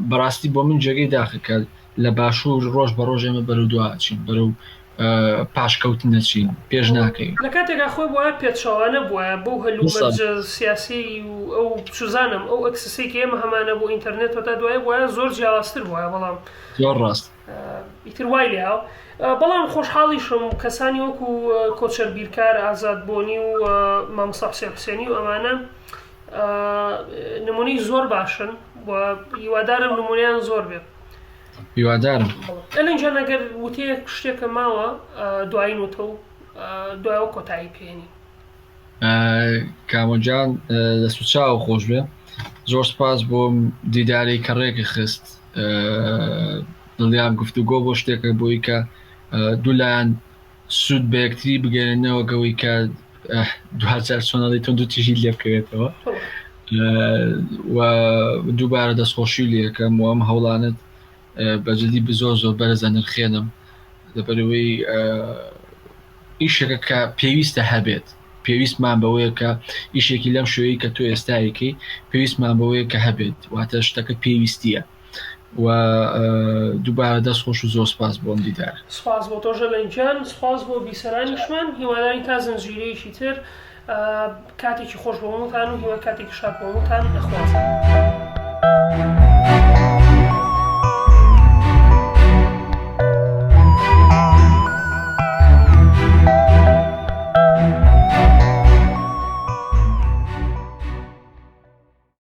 بەڕاستی بۆ من جێگەی داخە کە لە باشوور ڕۆژ بە ڕۆژ ئێمە بەرەو دوا ئەچین بەرەو پاشکەوتن ئەچین پێش ناکەوین. لە کاتێکا خۆی بوایە پێچەوانە بوایە بەو هەلومەرجە سیاسیەی و ئەو چوزانم ئەو access ەی کە ئێمە هەمانە بۆ ئینتەرنێت هەتا دوایی بوایە زۆر جیاوازتر بوایە بەڵام زۆر ڕاست. ئیتر وای لێهاو بەڵام خۆشحاڵیشم کەسانی وەکو کۆچەر بیرکار ئازاد بۆنی و مامۆستا حوسێن حوسێنی و ئەمانە نمونەی زۆر باشن و هیوادارم نمونەیان زۆر بێت هیوادارم ئەلەن جان ئەگەر وتەیەک شتێکە ماوە دوایین وتە و دوایەوە کۆتایی پێێنی کامۆ جان دەست و چاو خۆش بێ زۆر سپاس بۆ دیداری کە ڕێکە خست دڵیان گفتوگۆ بۆ شتێکە بۆی کە دوولایەن سوود بە یەکتری بگەێنەوە گەوەی کە دوجار چۆنەڵی تونند و تیژی لێ بکەوێتەوە. و دووبارە دەستخۆشی لەکەم و ئەم هەوڵانت بەجددی بزۆر زۆر بەرز ئەنرخێنم لەبەرەوەی ئیشێکە کە پێویستە هەبێت پێویستمان بەوەیە کە ئیشێکی لەم شوێی کە تۆ ئێستایەکەی پێویستمان بەوەیە کە هەبێت واتە شتەکە پێویستیە و دووبارە دەست خۆش و زۆر سپاس بۆم دیدار. سپاس بۆ تۆ ژەلەن گیان، سپاس بۆ بیسەرانیشمان، هیوادارین تا زنجیرەیەکی تر کاتێکی خۆش بۆ هەمووتان و هیوای کاتێکی شاد بۆ هەمووتان ئەخوازین.